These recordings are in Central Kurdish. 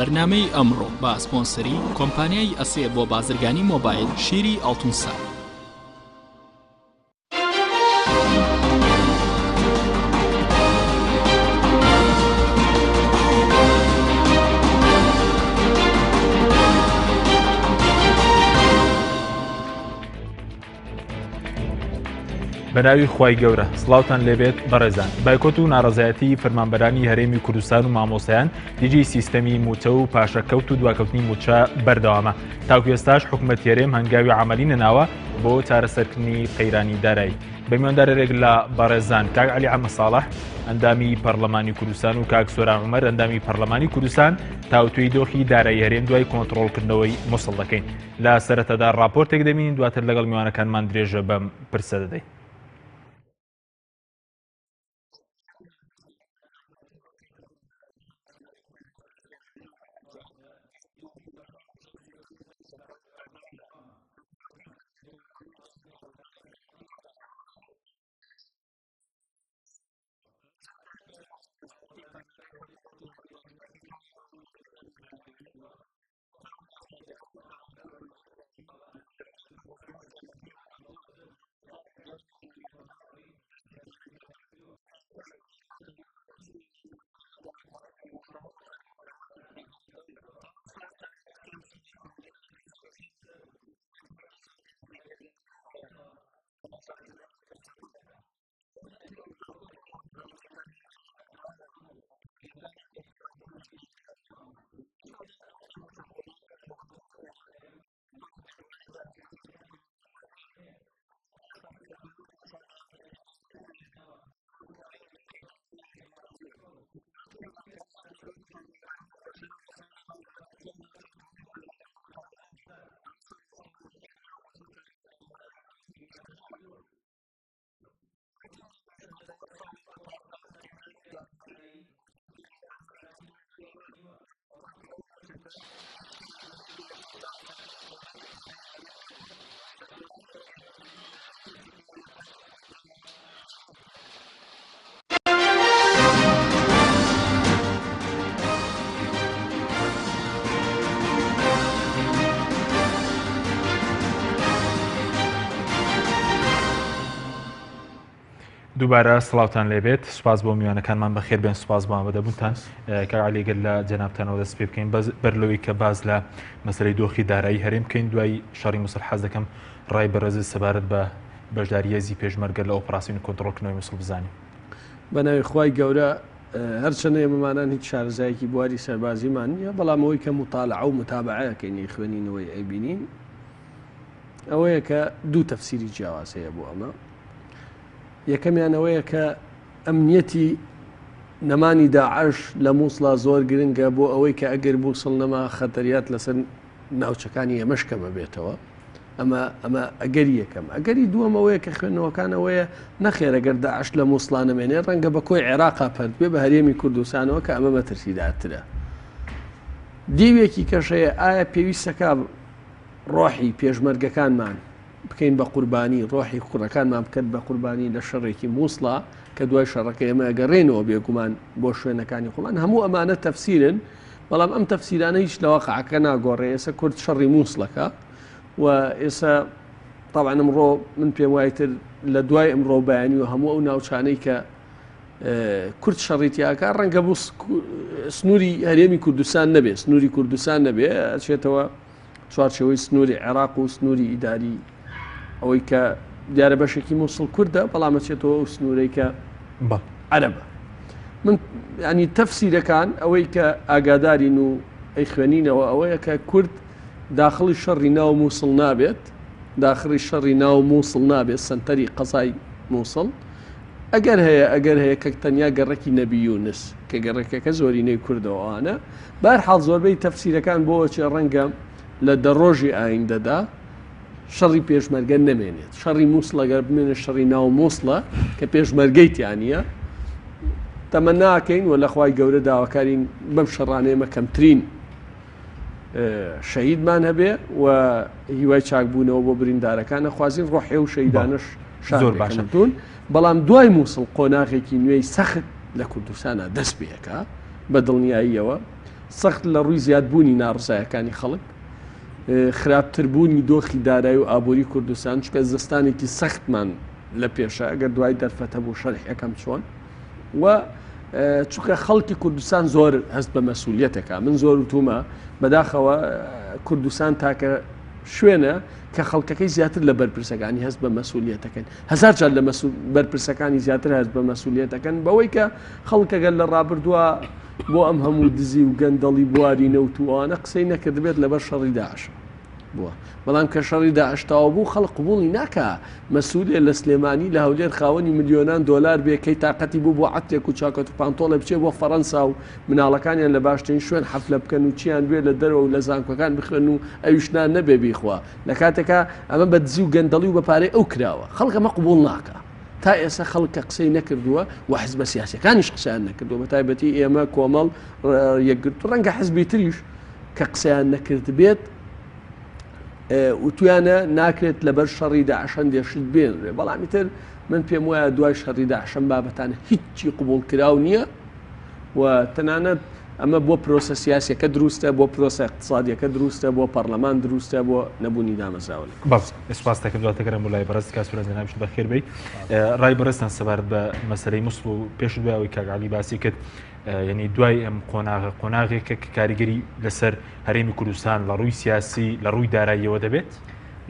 بەرنامەی ئەمڕۆ بە سپۆنسەری کۆمپانیای ئەسێ بۆ بازرگانی مۆبایل شیری ئاڵتونسار. بەناوی خوای گەورە سڵاوتان لێبێت بەڕێزان بایکۆت و ناڕەزایەتی فەرمانبەرانی هەرێمی کوردستان و مامۆستایان دژی سیستەمی موچە و پاشەکەوت و دواکەوتنی موچە بەردەوامە تاکو ئێستاش حکومەت هەرێم هەنگاوی عملی نەناوە بۆ چارەسەرکردنی قەیرانی دارایی بە میواندارێک لە بەڕێزان کاک علی عەمە ساڵح ئەندامی پەرلەمانی کوردستان و کاک سۆران عومەر ئەندامی پەرلەمانی کوردستان تاوتوێی دۆخی دارایی هەرێم دوای کۆنتڕۆڵکردنەوەی موسڵ دەکەین. لە سەرەتادا ڕاپۆرتێک دەبینین دواتر لەگەڵ میوانەکانمان درێژە بەم پرسە دەدەین. دووبارە سڵاوتان لێبێت سوپاس بۆ میوانەکانمان بەخێر بێن سوپاس بۆ ئامادەبوونتان کاک عەلی گەر لە جەنابتانەوە دەست پێ بکەین بەس بەر لەوەی کە باز لە مەسەلەی دۆخی دارایی هەرێم بکەین دوای شەڕی موسڵ حەز دەکەم ڕای بەڕێزت سەبارەت بە بەشداری هێزی پێشمەرگە لە ئۆپراسیۆنی کۆنتڕۆڵکردنەوەی موسڵ بزانین. بە ناوی خوای گەورە هەرچەندە ئێمەمانان هیچ شارەزایەکی بواری سەربازیمان نییە بەڵام ئەوەی کە موتالعە و متابعەکەین خوێنینەوەی ئەیبینین ئەوەیە کە دوو تەفسیری جیاواز هەیە بۆ ئەمە یەکەمیان ئەوەیە کە ئەمنیەتی نەمانی داعش لە مووسڵا زۆر گرنگە بۆ ئەوەی کە ئەگەر مووسڵ نەما خەتەریات لەسەر ناوچەکانی ئێمەش کەمە بێتەوە ئەمە ئەمە ئەگەری یەکەم ئەگەری دووەمەوەیە کە خوێندنەوەکان ئەوەیە نەخێر ئەگەر داعش لە مووسڵا نەمێنێ ڕەنگە بە کۆی عێراقا پەرت بێ بە هەرێمی کوردستانەوە کە ئەمە مەترسیدارترە دیوێکی کەش هەیە ئایا پێویستەکە ڕۆحی پێشمەرگەکانمان بکەین بە قوربانی ڕۆحی کوڕەکانمان بکەن بە قوربانی لە شەڕێکی مووسڵا کە دوای شەڕەکە ئێمە ئەگەڕێنەوە بێگومان بۆ شوێنەکانی خۆمان هەموو ئەمانە تەفسیرن بەڵام ئەم تەفسیرانە هیچ لە واقعەکە ناگۆڕێ ئێستا کورد شەڕی مووسڵەکە و ئێستا طبعا ئەمڕۆ من پێم وایتر لە دوای ئەمڕۆ بەیانی و هەموو ئەو ناوچانەی کە کورد شەڕی تیاکە ڕەنگە بۆ سنووری هەرێمی کوردستان نەبێ سنووری کوردستان نەبێ ئەچێتەوە چوارچێوەی سنووری عێراق و سنووری ئیداری ئەوەی کە دیارە بەشێکی مووسڵ کوردە بەڵام ئەچێتەوە ئەو سنوورەی کە عەرەبە من ینی تەفسیرەکان ئەوەی کە ئاگادارین و ئەی خوێنینەوە ئەوەیە کە کورد داخڵی شەڕی ناو مووسڵ نابێت داخڵی شەڕی ناو مووسڵ نابێت سنتەری قەزای مووسڵ ئەگەر هەیە ئەگەر هەیە کە تەنیا گەڕەکی نەبی یونس کە گەڕەکەکە زۆرینەی کوردەوەوانە بەهەرحاڵ زۆربەی تەفسیرەکان بۆ ئەچێ ڕەنگە لە دە ڕۆژی ئایندەدا شەڕی پێشمەرگە نەمێنێت شەڕی مووسڵ ئەگەر بمێنێت شەڕی ناو مووسڵە کە پێشمەرگەی تیا نییە تەمەناکەین و لە خوای گەورە داواکارین بەم شەڕانە ئێمە کەمترین شەهیدمان هەبێ و هیوای چاکبوونەوە بۆ بریندارەکان ئەخوازین ڕۆحی و شەیدانش زۆر باشە بەڵام دوای مووسڵ قۆناغێکی نوێی سەخت لە کوردستانە دەست پێەکە بە دڵنیاییەوە. سەخت لە ڕووی زیادبوونی ناڕزایەکانی خەڵک، خراپتربوونی دۆخی دارایی و ئابووری کوردستان، چونکە زستانێکی سەختمان لە پێشە، ئەگەر دوای دەرفەت هەبوو شەرح ئەکەم چۆن، و چونکە خەڵکی کوردستان زۆر هەست بە مەسئولیەتەکە. من زۆر وتومە بەداخەوە کوردستان تاکە شوێنە کە خەڵکەکەی زیاتر لە بەرپرسەکانی هەست بە مەسئولیەتەکەن، هەزار جار لە بەرپرسەکانی زیاتر هەست بە مەسئولیەتەکەن، بەوەی کە خەڵکەگەر لە ڕابردووە بۆ ئەم هەموو دزی و گەندەڵی بواری نەوت و ئەوانە قسەی نەکردبێت لەبەر شەڕی داعش بووە، بەڵام کە شەڕی داعش تەواو بوو خەڵک قبوڵی ناکا مەسولێ لە سلێمانی لە هەولێر خاوەنی ملیۆنان دۆلار بێ کەی تاقەتی بوو بۆ عەترێک و چاکەت و پانتۆڵێ بچێ بۆ فەڕەنسا و مناڵەکانیان لە باشترین شوێن حەفلە بکەن و چیان بوێ لە دەرەوە و لە زانکۆکان بخوێن و ئەویش نان نەبێ بیخوا لە کاتێکا ئەمە بە دزی و گەندەڵی و بە پارەی ئەو کراوە خەڵک ئەمە قبوڵ ناکا. تا ئێستا خەڵک کە قسەی نەکردووە و حزبە سیاسەکانیش قسەیان نەکردووە بە تایبەتی ئێمە کۆمەڵ یەکگرتوو ڕەنگە حزبی تریش کە قسەیان نەکردبێت وتویانە ناکرێت لەبەر شەڕی داعش هەندێ شت بێنرێ، بەڵام ئیتر من پێم وایە دوای شەڕی داعش ئەم بابەتانە هیچی قبوڵ کراو نییە و تەنانەت ئەمە بۆ پرۆسە سیاسیەکە دروستە، بۆ پرۆسە اقتصادیەکە دروستە، بۆ پەرلەمان دروستە، بۆ نەبوونی دامەزراوە لە کوردستان. بەڵێ سوپاس دەکەم. دواتر دەگەڕێم بۆ لای بەڕێز کاک سۆران جەنابیشت بەخێر بێی. ڕای بەڕێزتان سەبارەت بە مەسەلەی موسڵ و پێش دوای ئەوەی کاک عەلی باسی کرد، یعنی دوای ئەم قۆناغە قۆناغێکە کە کاریگەری لەسەر هەرێمی کوردستان لە ڕووی سیاسی لە ڕووی داراییەوە دەبێت؟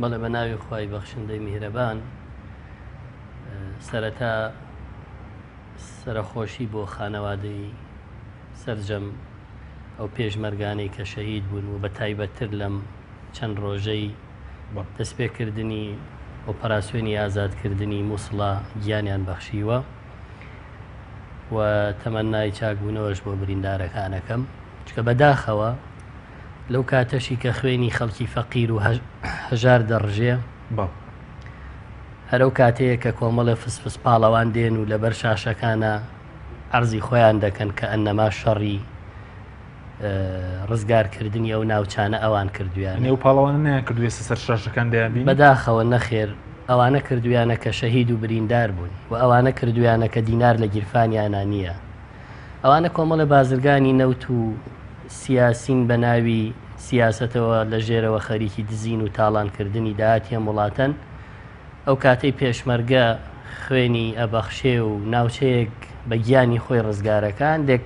بەڵێ بە ناوی خوای بەخشندەی میهرەبان. سەرەتا سەرەخۆشی بۆ خانەوادەی سەرجەم ئەو پێشمەرگانەی کە شەهید بوون و بە تایبەتتر لەم چەند ڕۆژەی دەستپێکردنی ئۆپەراسیۆنی ئازادکردنی موسڵا گیانیان بەخشیوە و تەمەنای چاکبوونەوەش بۆ بریندارەکانەکەم چکە بەداخەوە لەو کاتەشی کە خوێنی خەڵکی فەقیر و هەژار دەڕژێ هەرەو کاتەیە کە کۆمەڵێ فسفس پاڵەوان دێن و لەبەر شاشەکانە عەرزی خۆیان دەکەن کە ئەنەما شەڕی ڕزگارکردنی ئەو ناوچانە ئەوان کردویانە. نێو پاڵەوانە نەیان کردو ئێستا سەر شاشەکان دەیان بینی؟ بەداخەوە نەخێر ئەوانە کردویانە کە شەهید و بریندار بوون و ئەوانە کردویانە کە دینار لە گیرفانیانا نییە. ئەوانە کۆمەڵێ بازرگانی نەوت و سیاسین بە ناوی سیاسەتەوە لە ژێرەوە خەریکی دزین و تاڵانکردنی داهاتی ئەم وڵاتەن. ئەو کاتەی پێشمەرگە خوێنی ئەبەخشێ و ناوچەیەک بە گیانی خۆی ڕزگارەکا هەندێک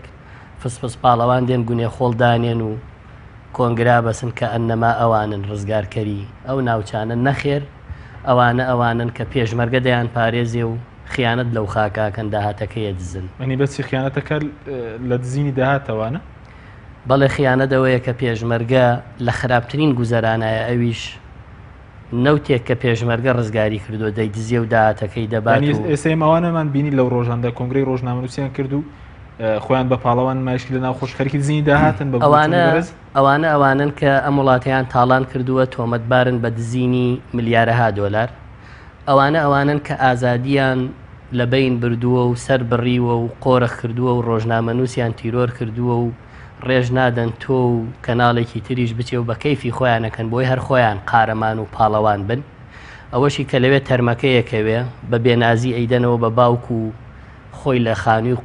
فسفس پاڵەوان دێن گونێ خۆڵ دانێن و کۆنگرا بەسن کە ئەنەما ئەوانن ڕزگارکەری ئەو ناوچانە نەخێر ئەوانە ئەوانن کە پێشمەرگە دەیان پارێزێ و خیانەت لەو خاکاکەن داهاتەکەیە دزن. ئەنی بەچی خیانەتەکە لە دزینی داهاتەوانە؟ بەڵێ خیانەت ئەوەیە کە پێشمەرگە لە خراپترین گوزەرانایە ئەویش نەوتێک کە پێشمەرگە ڕزگاری کردووە دەیدزێ و داهاتەکەی دەبات و. ئێستا ئێمە ئەوانەمان بینی لەو ڕۆژاندا کۆنگرەی ڕۆژنامەنووسیان کرد و خۆیان بە پاڵەوان نمایش کرد لە ناو خۆش خەریکی دزینی داهاتن بە ئەوانە ئەوانە ئەوانن کە ئەم وڵاتەیان تاڵان کردووە تۆمەتبارن بە دزینی ملیارەها دۆلار ئەوانە ئەوانن کە ئازادیان لە بەین بردووە و سەر بڕیوە و قۆرخ کردووە و ڕۆژنامەنووسیان تیرۆر کردووە و ڕێژ نادەن تۆ و کەناڵێکی تریش بچێ و بە کەیفی خۆیان ئەکەن بۆی هەر خۆیان قارەمان و پاڵەوان بن ئەوەشی کە لەوێ تەرمەکەی ئەکەوێ بە بێنازی ئەیدەنەوە بە باوک و خۆی لە خانووی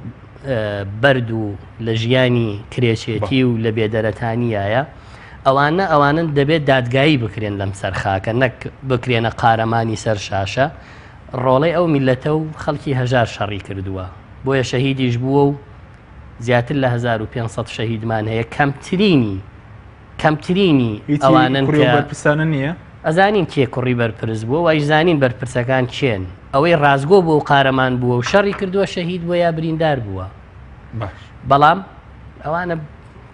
بەرد و لە ژیانی کرێچێتی و لە بێدەرەتانیایە ئەوانە ئەوانن دەبێت دادگایی بکرێن لەم سەر خاکە نەک بکرێنە قارەمانی سەر شاشە ڕۆڵەی ئەو میلەتە و خەڵکی هەژار شەڕی کردووە بۆیە شەهیدیش بووە و زیاتر لە 1500 شەهیدمان هەیە کەمترینی کەمترینی ئەوانن کە بەرپرسانە نییە ئەزانین کێ کوڕی بەرپرس بووە وایش زانین بەرپرسەکان کێن ئەوەی ڕاستگۆ بووە و قارەمان بووە و شەڕی کردووە شەهید بووە یا بریندار بووە باش بەڵام ئەوانە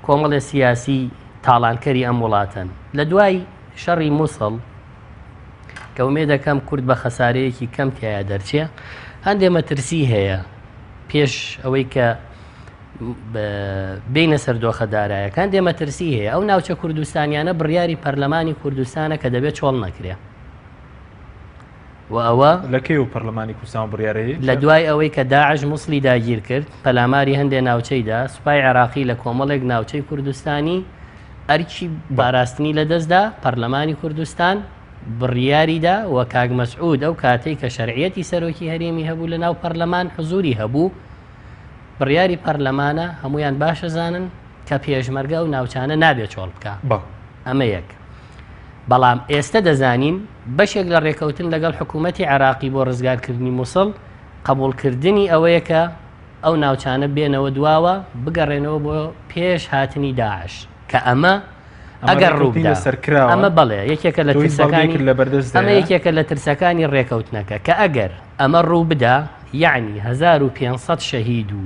کۆمەڵێ سیاسی تاڵانکەری ئەم وڵاتەن لە دوای شەڕی مووسڵ کە ئومێدەکەم کورد بە خەسارەیەکی کەم تایە دەرچێ هەندێ مەترسی هەیە پێش ئەوەی کە بینە سەر دۆخە دارایەکان دێ مەترسی هەیە ئەو ناوچە کوردستانیانە بڕیاری پەرلەمانی کوردستانە کە دەبێت چۆڵ نەکرێ و ئەوە لە کەی و پەرلەمانی کوردستان بڕیارەیە لە دوای ئەوەی کە داعش موسڵی داگیر کرد پەلاماری هەندێ ناوچەیدا سوپای عێراقی لە کۆمەڵێک ناوچەی کوردستانی ئەرکی پاراستنی لەدەستدا پەرلەمانی کوردستان بڕیاریدا و کاک مەسعود ئەو کاتەی کە شەرعیەتی سەرۆکی هەرێمی هەبوو لە ناو پەرلەمان حزوری هەبوو بڕیاری پەرلەمانە هەمویان باشەزانن. کە پێشمەرگە ئەو ناوچانە نابێ چۆڵ بکا. ئەمە یەک. بەڵام ئێستە دەزانین بەشێک لە ڕێکەوتن لەگەڵ حکوومەتی عێراقی بۆ ڕزگارکردنی موسڵ قبوڵکردنی ئەوەیە کە ئەو ناوچانە بێنەوە دواوە بگەڕێنەوە بۆ پێش هاتنی داعش کە ئەمە ئەگەر ڕووبدا ئەمە بەڵێ یەکێکە لە ترسەکانی ئەمە یەکێکە لە ترسەکانی ڕێکەوتنەکە کە ئەگەر ئەمە ڕوو بدا یعنی 1500 شەهید و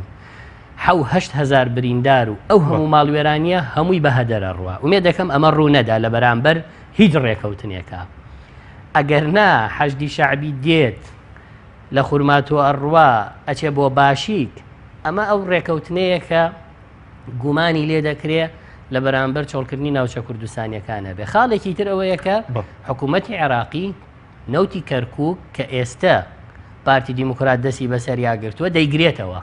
حەو 8000 بریندار و ئەو هەموو ماڵوێرانیە هەمووی بە هەدەر ئەڕوا ئومێد دەکەم ئەمە ڕوو نەدا لە بەرامبەر هیچ ڕێکەوتنێکا ئەگەر نا حەشدی شەعبی دێت لە خورماتوو ئەڕوا ئەچێ بۆ باشیک ئەمە ئەو ڕێکەوتنەیە کە گومانی لێ دەکرێ لە بەرامبەر چۆڵکردنی ناوچە کوردستانیەکان هەبێ خاڵێکی تر ئەوەیە کە حکوومەتی عێراقی نەوتی کەرکک کە ئێستە پارتی دیموکرات دەستی بەسەریا گرتووە دەیگرێتەوە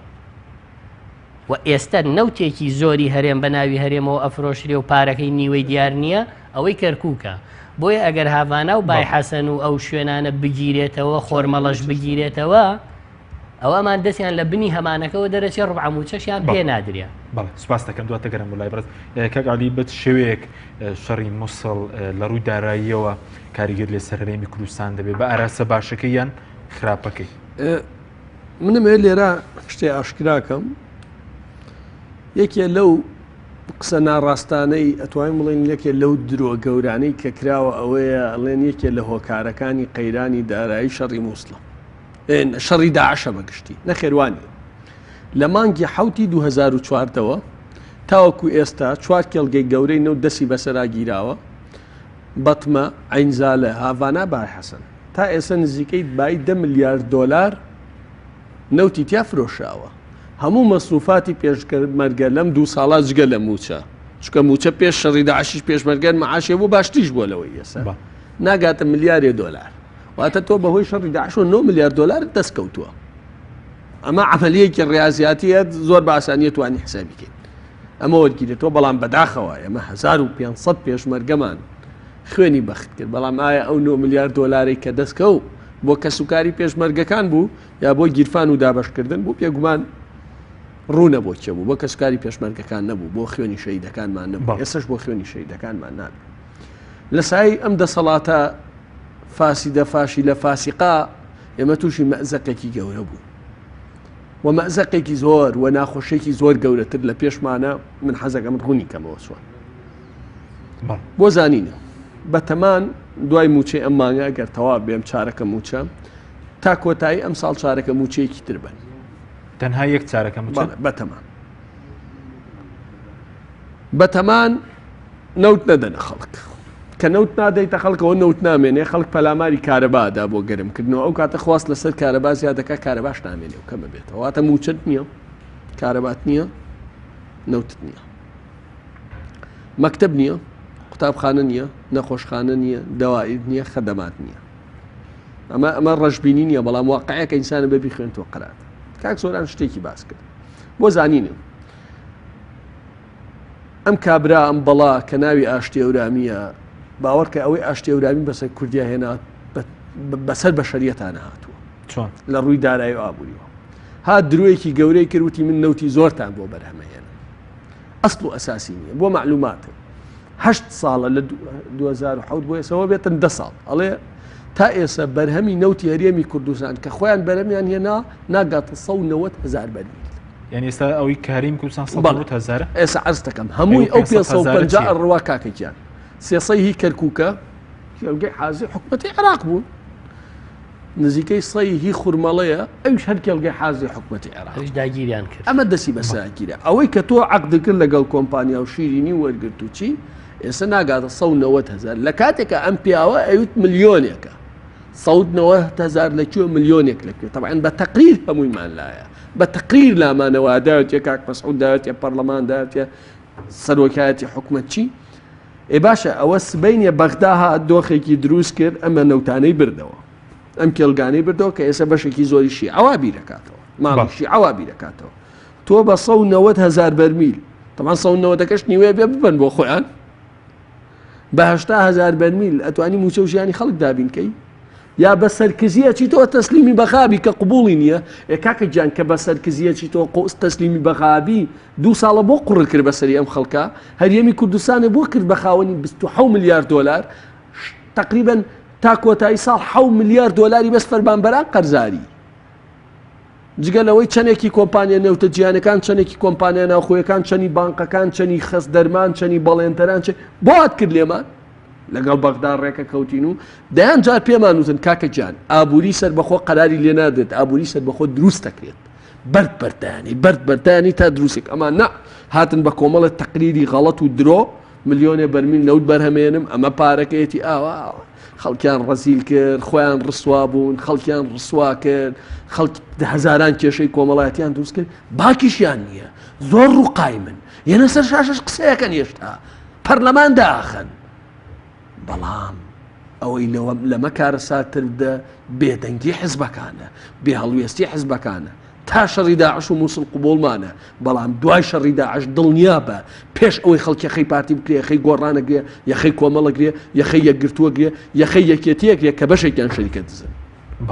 و ئێستە نەوتێکی زۆری هەرێم بە ناوی هەرێمەوە ئەفرۆشرێ و پارەکەی نیوەی دیار نییە ئەوەی کەرکووکە بۆیە ئەگەر هاڤانا و بای حەسەن و ئەو شوێنانە بگیرێتەوە خۆرمەڵەش بگیرێتەوە ئەوە ئەمان دەستیان لە بنی هەمانەکەەوە دەرەچێ ڕبع موچەشیان پێ نادرێ. بەڵێ سوپاس دەکەم دواتر گەرم بۆ لای بەڕێز کاک عەلی بە چ شێوەیەک شەڕی موسڵ لە ڕووی داراییەوە کاریگەر لەسەر هەرێمی کوردستان دەبێت بە ئاراستە باشەکەی یان خراپەکەی؟ منم لێرە شتێ ئاشکراکەم یەکێ لەو قسە ناڕاستانەی ئەتوانین بڵێن یەکێ لەو درۆ گەورانەی کە کراوە ئەوەیە ئەڵێن یەکێ لە هۆکارەکانی قەیرانی دارایی شەڕی مووسڵە شەڕی داعشە بەگشتی نەخێوانی لە مانگی حوتی 2014ەوە تاوەکو ئێستا چوار کێڵگەی گەورەی نەوت دەسی بەسەرا گیراوە بەتمە عینزالە هاڤانا بای حەسەن تا ئێستا نزیکەی بای دە ملیار دۆلار نەوتی تیا فرۆشراوە. هەموو مەسروفاتی پێشمەرگە لەم دوو ساڵە جگە لە مووچە، چونکە مووچە پێش شەڕی داعشیش پێشمەرگەن معاشێ بوو باشتریش بووە لەوەی ئێستا ناگاتە ملیارێ دۆلار. واتە تۆ بەهۆی شەڕی داعشەوە 9 ملیار دۆلارت دەست کەوتووە. ئەمە عەمەلیەکی ڕیازیاتیە زۆر بە ئاسانیە توانی حسابی کەین. ئەمە وەرگیرێتەوە بەڵام بەداخەوە ئێمە 1500 پێشمەرگەمان خوێنی بەخت کرد، بەڵام ئایا ئەو 9 ملیار دۆلارەی کە دەستکەوت بۆ کەسوکاری پێشمەرگەکان بوو یا بۆ گیرفان و دابەشکردن بوو؟ بێگومان ڕوونە بۆ کێ بوو، بۆ کەسوکاری پێشمەرگەکان نەبوو، بۆ خوێنی شەهیدەکانمان نەبوو، ئێستاش بۆ خوێنی شەهیدەکانمان نابێت. لە سایەی ئەم دەسەڵاتە فاسیدە فاشیلە فاسیقا ئێمە تووشی مەئزەقێکی گەورە بووین و مەئزەقێکی زۆر و ناخۆشیێکی زۆر گەورەتر لە پێشمانە. من حەزەکەم ڕوونی کەمەوە چۆن بۆ زانینە بەتەمان دوای موچەی ئەم مانگە ئەگەر تەوا بێم چارەکە موچە تا کۆتایی ئەم ساڵ چارەکە موچەیەکی تر بن تەنها یەک چارەکە موچە بەتەمان بەتەمان نەوت نەدەنە خەڵک کە نەوت نادەیتە خەڵکەوە نەوت نامێنێ خەڵک پەلاماری کارەبادا بۆ گەرمکردنەوە ئەو کاتە خواست لەسەر کارەبا زیادەکە کارەباش نامێنێ و کەمە بێتەوە واتە موچەت نییە کارەبات نییە نەوتت نییە مەکتەب نییە، قوتابخانە نییە، نەخۆشخانە نییە، دەوائیر نییە، خەدەمات نییە. ئەمە ئەمە ڕەشبینی نییە بەڵام واقعەکە ئینسانە بە بیخوێنتەوە قەرات. کاک سۆران شتێکی باس کرد بۆ زانینم ئەم کابرا ئەم بەڵا کە ناوی ئاشتی ئەورامیە باوەڕکە ئەوەی ئاشتی ئەورامی بەسەر کوردیا هێنا بەسەر بەشەریەتانە هاتووە چۆن لە ڕووی دارایی و ئابووریەوە هات درۆیەکی گەورەی کرد وتی من نەوتی زۆرتان بۆ بەرهەمەهێنم ئەسڵ و ئەساسی نییە بۆ معلوماتە هەشت ساڵە لە 2007 بۆ ئێسەوە بێتن دە ساڵ ئەڵێ تا ئێسە بەرهەمی نەوتی هەرێمی کوردستان کە خۆیان بەرەمیان هێنا ناگاتە 190 هزار بەرمیل یعنی ئێستا ئەوەی کە هەرێمی کوردستان 190 هزار ئێستا عەرز دەکەم هەمووی ئەو 550 ئەڕوا کاکە گیان سێسەی هی کەرکووکە کێڵگەی حازی حکومەتی عێراق بوون نزیکەی سەی هی خورمەڵەیە ئەویش هەر کێڵگەی حازی حکومەتی عێراق ئەویش داگیریان کرد. ئەمە دەستی بەسەرا گیرا ئەوەی کە تۆ عەقدت کرد لەگەڵ کۆمپانیا و شیرینی وەرگرت و چی ئێستا ناگاتە 190 هزار لە کاتێکە ئەم پیاوە ئەوت ملیۆنێکە 190 هزار لە کوێ ملیۆنێک لە کوێ طبعا بە تەقریر هەموویمان لایە بە تەقریر لامانەوە داوێتێ کاک مەسعود داوێتێ پەرلەمان داوێتێ سەرۆکایەتی حکومەت چی ئێ باشە ئەوە سبەینێ بەغدا هات دۆخێکی دروست کرد ئەمە نەوتانەی بردەوە ئەم کێڵگانەی بردەوە کە ئێستا بەشێکی زۆری شیعەوا بیرەکاتەوە ماڵی شیعەوا بیرەکاتەوە تۆ بە 190 هزار بەرمیل تەمان 190ەکەش نیوەیە بێ ببن بۆ خۆیان بە 80 هزار بەرمیل ئەتوانی موچە و ژیانی خەڵک دابینکەی. یا بە سەرکزی ئەچیتەوە تەسلیمی بەغابی کە قبوڵی نییە؟ ئێ کاکە گیان کە بە سەرکزی ئەچیتەوە قۆ تەسلیمی بەغابی دوو ساڵە بۆ قوڕت کرد بەسەری ئەم خەڵکە؟ هەرێمی کوردستانێ بۆ کرد بە خاوەنی 27 ملیار دۆلار تقریبا تا کۆتایی ساڵ 7 ملیار دۆلاری بەس فەرمانبەران قەرزاری جگە لەوەی چەندێکی کۆمپانیا نەوتە جیانەکان چەندێکی کۆمپانیا ناوخۆیەکان چەنی بانقەکان چەنی خەست دەرمان چەنی بەڵێنتەران چ بۆ هات کرد لێمان لەگەڵ بەغدا ڕێکە کەوتین و دەیان جار پێمان وتن کاکە گیان ئابووری سەربەخۆ قەراری لێ نادرێت ئابووری سەربەخۆ دروست دەکرێت بەرد بەردانی بەرد بەردانی تا دروستێک ئەمان نا هاتن بە کۆمەڵە تەقریری غەڵەت و درۆ ملیۆنێ بەرمیل نەوت بەرهەمێنم ئەمە پارەکەیەتی ئاوا خەڵکیان ڕەزیل کرد خۆیان ڕسوا بوون خەڵکیان ڕسوا کرد خەڵک هەزاران کێشەی کۆمەڵایەتیان دروست کرد باکیشیان نییە زۆر ڕووقایمن یەنە سەر شاشەش قسەیەکەن هێشتا پەرلەمان داخەن بەڵام ئەوەی لەوە لەمە کارەساتتر دە بێدەنگی حزبەکانە بێ هەڵوێستی حزبەکانە تا شەڕی داعش و مووسڵ قوبوڵمانە بەڵام دوای شەڕی داعش دڵنیا بە پێش ئەوەی خەڵک یەخەی پارتی بکرێ یەخەی گۆڕانەگرێ یەخەی کۆمەڵەگرێ یەخەی یەکگرتووەگرێ یەخەی یەکێتیەگرێ کە بەشێکیان شەریکە دزن.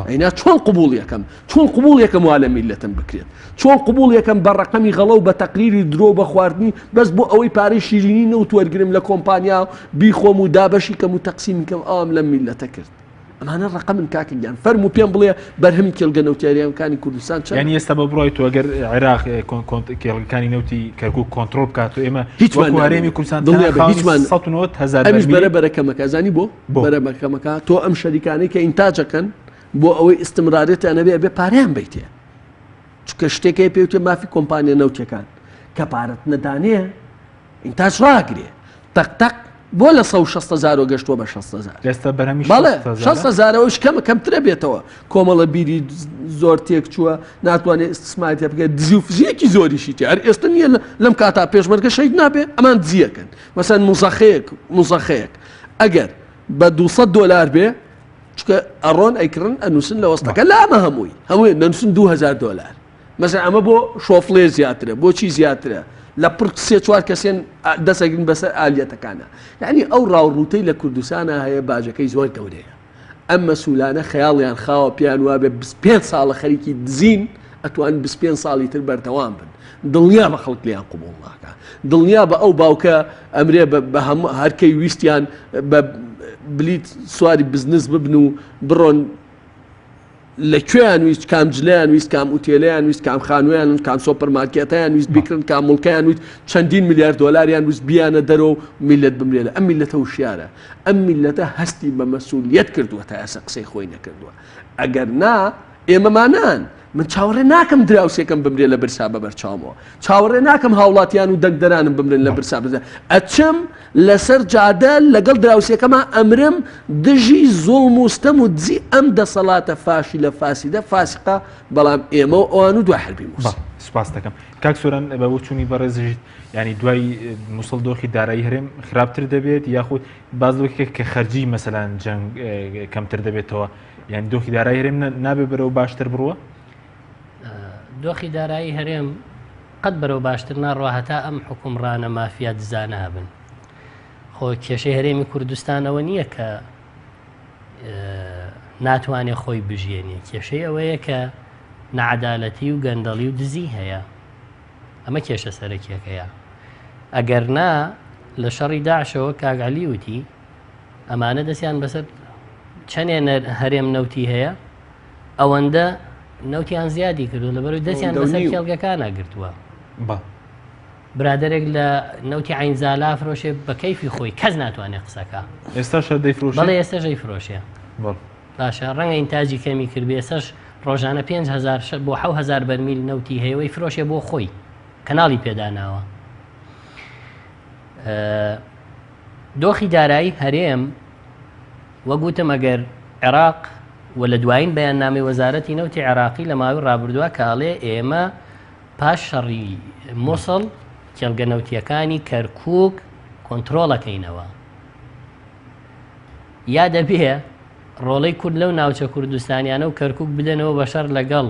ئەینا چۆن قبوڵ یەکەم چۆن قبوڵ یەکەم وا لە میلەتم بکرێت چۆن قبوڵ یەکەم بە ڕقەمی غەڵە و بە تەقریری درۆ بە خواردنی بەس بۆ ئەوەی پارەی شیرینی نەوت وەرگرم لە کۆمپانیا بیخۆم و دابەشی کەم و تەقسیمی کەم ئەوام لەم میلەتە کرد ئەمانە ڕقەمن کاکە گیان فەرموو پێم بڵێ بەرهەمی کێڵگە نەوتیاریەکانی کوردستان چەند یانی ئێستا بە بڕای تۆ ئەگەر عێراق کێڵگەکانی نەوتی کەرکوک کۆنترۆڵ بکات و ئێمە هیچمان هەرێمی کوردستان دڵنیا بە هیچمان 190 هەزار ئەمیش بەرە بەرە کەمەکە زانی بۆ بەرە بەکەمەکە تۆ ئەم شەریکانەی کە ئینتاجەکەن بۆ ئەوەی ئیستمرارێتیان هەبێ ئەبێ پارەیان بیتێ چونکە شتێک هەیە پێوتێ مافی کۆمپانیا نەوتەکان کە پارەت نەدانێ ئینتاج ڕاگرێ تەق تەق بۆ لە 160 هزارەوە گەشتووە بە 60 هزار ئێستا بەرهەمی بەڵێ 60 هزارەوەش کەمە کەمترە بێتەوە کۆمەڵە بیری زۆر تێک چووە ناتوانێت ئیستسماری تێ بکات دزی و فزیەکی زۆریشی تێ هەر ئێستا نییە لەم کاتا پێشمەرگە شەهید نابێ ئەمان دزیەکەن مەسەن موزەخەیەک موزەخەیەک ئەگەر بە 200 دۆلار بێ چکە ئەڕۆن ئەیکڕن ئەنووسن لە وەستەکە لامە هەمووی هەمووی نەنووسن 2000 دۆلار مەسەن ئەمە بۆ شۆفڵێ زیاترە بۆچی زیاترە لە پڕ سێ چوار کەسێن دەسەگرن بەسەر ئالیەتەکانە یعنی ئەو ڕاوڕوتەی لە کوردستانە هەیە باجەکەی زۆر گەورەیە ئەم مەسولانە خەیاڵیان خاوە پێیان وابێ 25 ساڵە خەریکی دزین ئەتوان 25 ساڵی تر بەردەوام بن دڵنیا بە خەڵک لیان قوبوڵ ناکە دڵنیا بە ئەو باوکە ئەمرێ بە هەموو هەرکەی ویستیان بە بلیت سواری بزنس ببن و بڕۆن لە کوێیان ویست کام جلەیان ویست کام ئوتێلەیان ویست کام خانوویان ویست کام سۆپەرمارکێتیان ویست بیکڕن کام موڵکیان ویست چەندین ملیار دۆلاریان ویست بیانە دەرەوە و میلەت بمرێ لە ئەم میلەتە وشیارە ئەم میلەتە هەستی بە مەسوولیەت کردووە تا ئێستا قسەی خۆی نەکردووە ئەگەر نا ئێمەمانان من چاوەڕێ ناکەم دراوسێکەم بمرێ لە برسا بە بەرچاومەوە چاوەڕێ ناکەم هاوڵاتیان و دەنگدەرانم بمرن لە برسا بزە ئەچم لەسەر جادە لەگەڵ دراوسێکەما ئەمرم دژی زوڵم و ستەم و دزی ئەم دەسەڵاتە فاشیلە فاسیدە فاسقە بەڵام ئێمە و ئەوان و دوای حربی موسڵ. سوپاس دەکەم کاک سۆران بە بۆچوونی بەڕێزیشت ینی دوای موسڵ دۆخی دارایی هەرێم خراپتر دەبێت یاخود باز لەوەی کە خەرجی مەسەلەن جەنگ کەمتر دەبێتەوە یان دۆخی دارایی هەرێم نابێ بەرەو باشتر بڕوە؟ دۆخی دارایی هەرێم قەت بەرەو باشتر ناڕوا هەتا ئەم حوکمڕانە مافیا دزانە هەبن. خۆ کێشەی هەرێمی کوردستان ئەوە نییە کە ناتوانێ خۆی بژیێنێ، کێشەی ئەوەیە کە نەعەدالەتی و گەندەڵی و دزی هەیە. ئەمە کێشە سەرەکیەکەیە. ئەگەر نا لە شەڕی داعشەوە کاک عەلی وتی ئەمانە دەستیان بەسەر چەنێ هەرێم نەوتی هەیە ئەوەندە نەوتیان زیادی کردو لەبەرەوەی دەستیان بەسەر کێڵگەکانە گرتووە برادێک لە نەوتی عینزالا فرۆشێ بە کەیفی خۆی کەس ناتوانێت قسەکە ئێستا دەیفرۆشێ بەڵێ ئێستا دەیفرۆشێ باشە ڕەنگە ئینتاجی کەمی کرد ئێستاش ڕۆژانە 5هزار بۆ 6هزار بەرمیل نەوتی هەیەوەی فرۆشێ بۆ خۆی کەناڵی پێداناوە دۆخی دارایی هەرێم وەک وتم ئەگەر عێراق و لە دوایین بەیاننامەی وەزارەتی نەوتی عێراقی لە ماوەی ڕابردووە کە ئەڵێ ئێمە پاش شەڕی موسڵ کێڵگە نەوتیەکانی کەرکوک کۆنترۆڵەکەینەوە یا دەبێ ڕۆڵەی کورد لەو ناوچە کوردستانیانە و کەرکک بدەنەوە بە شەڕ لەگەڵ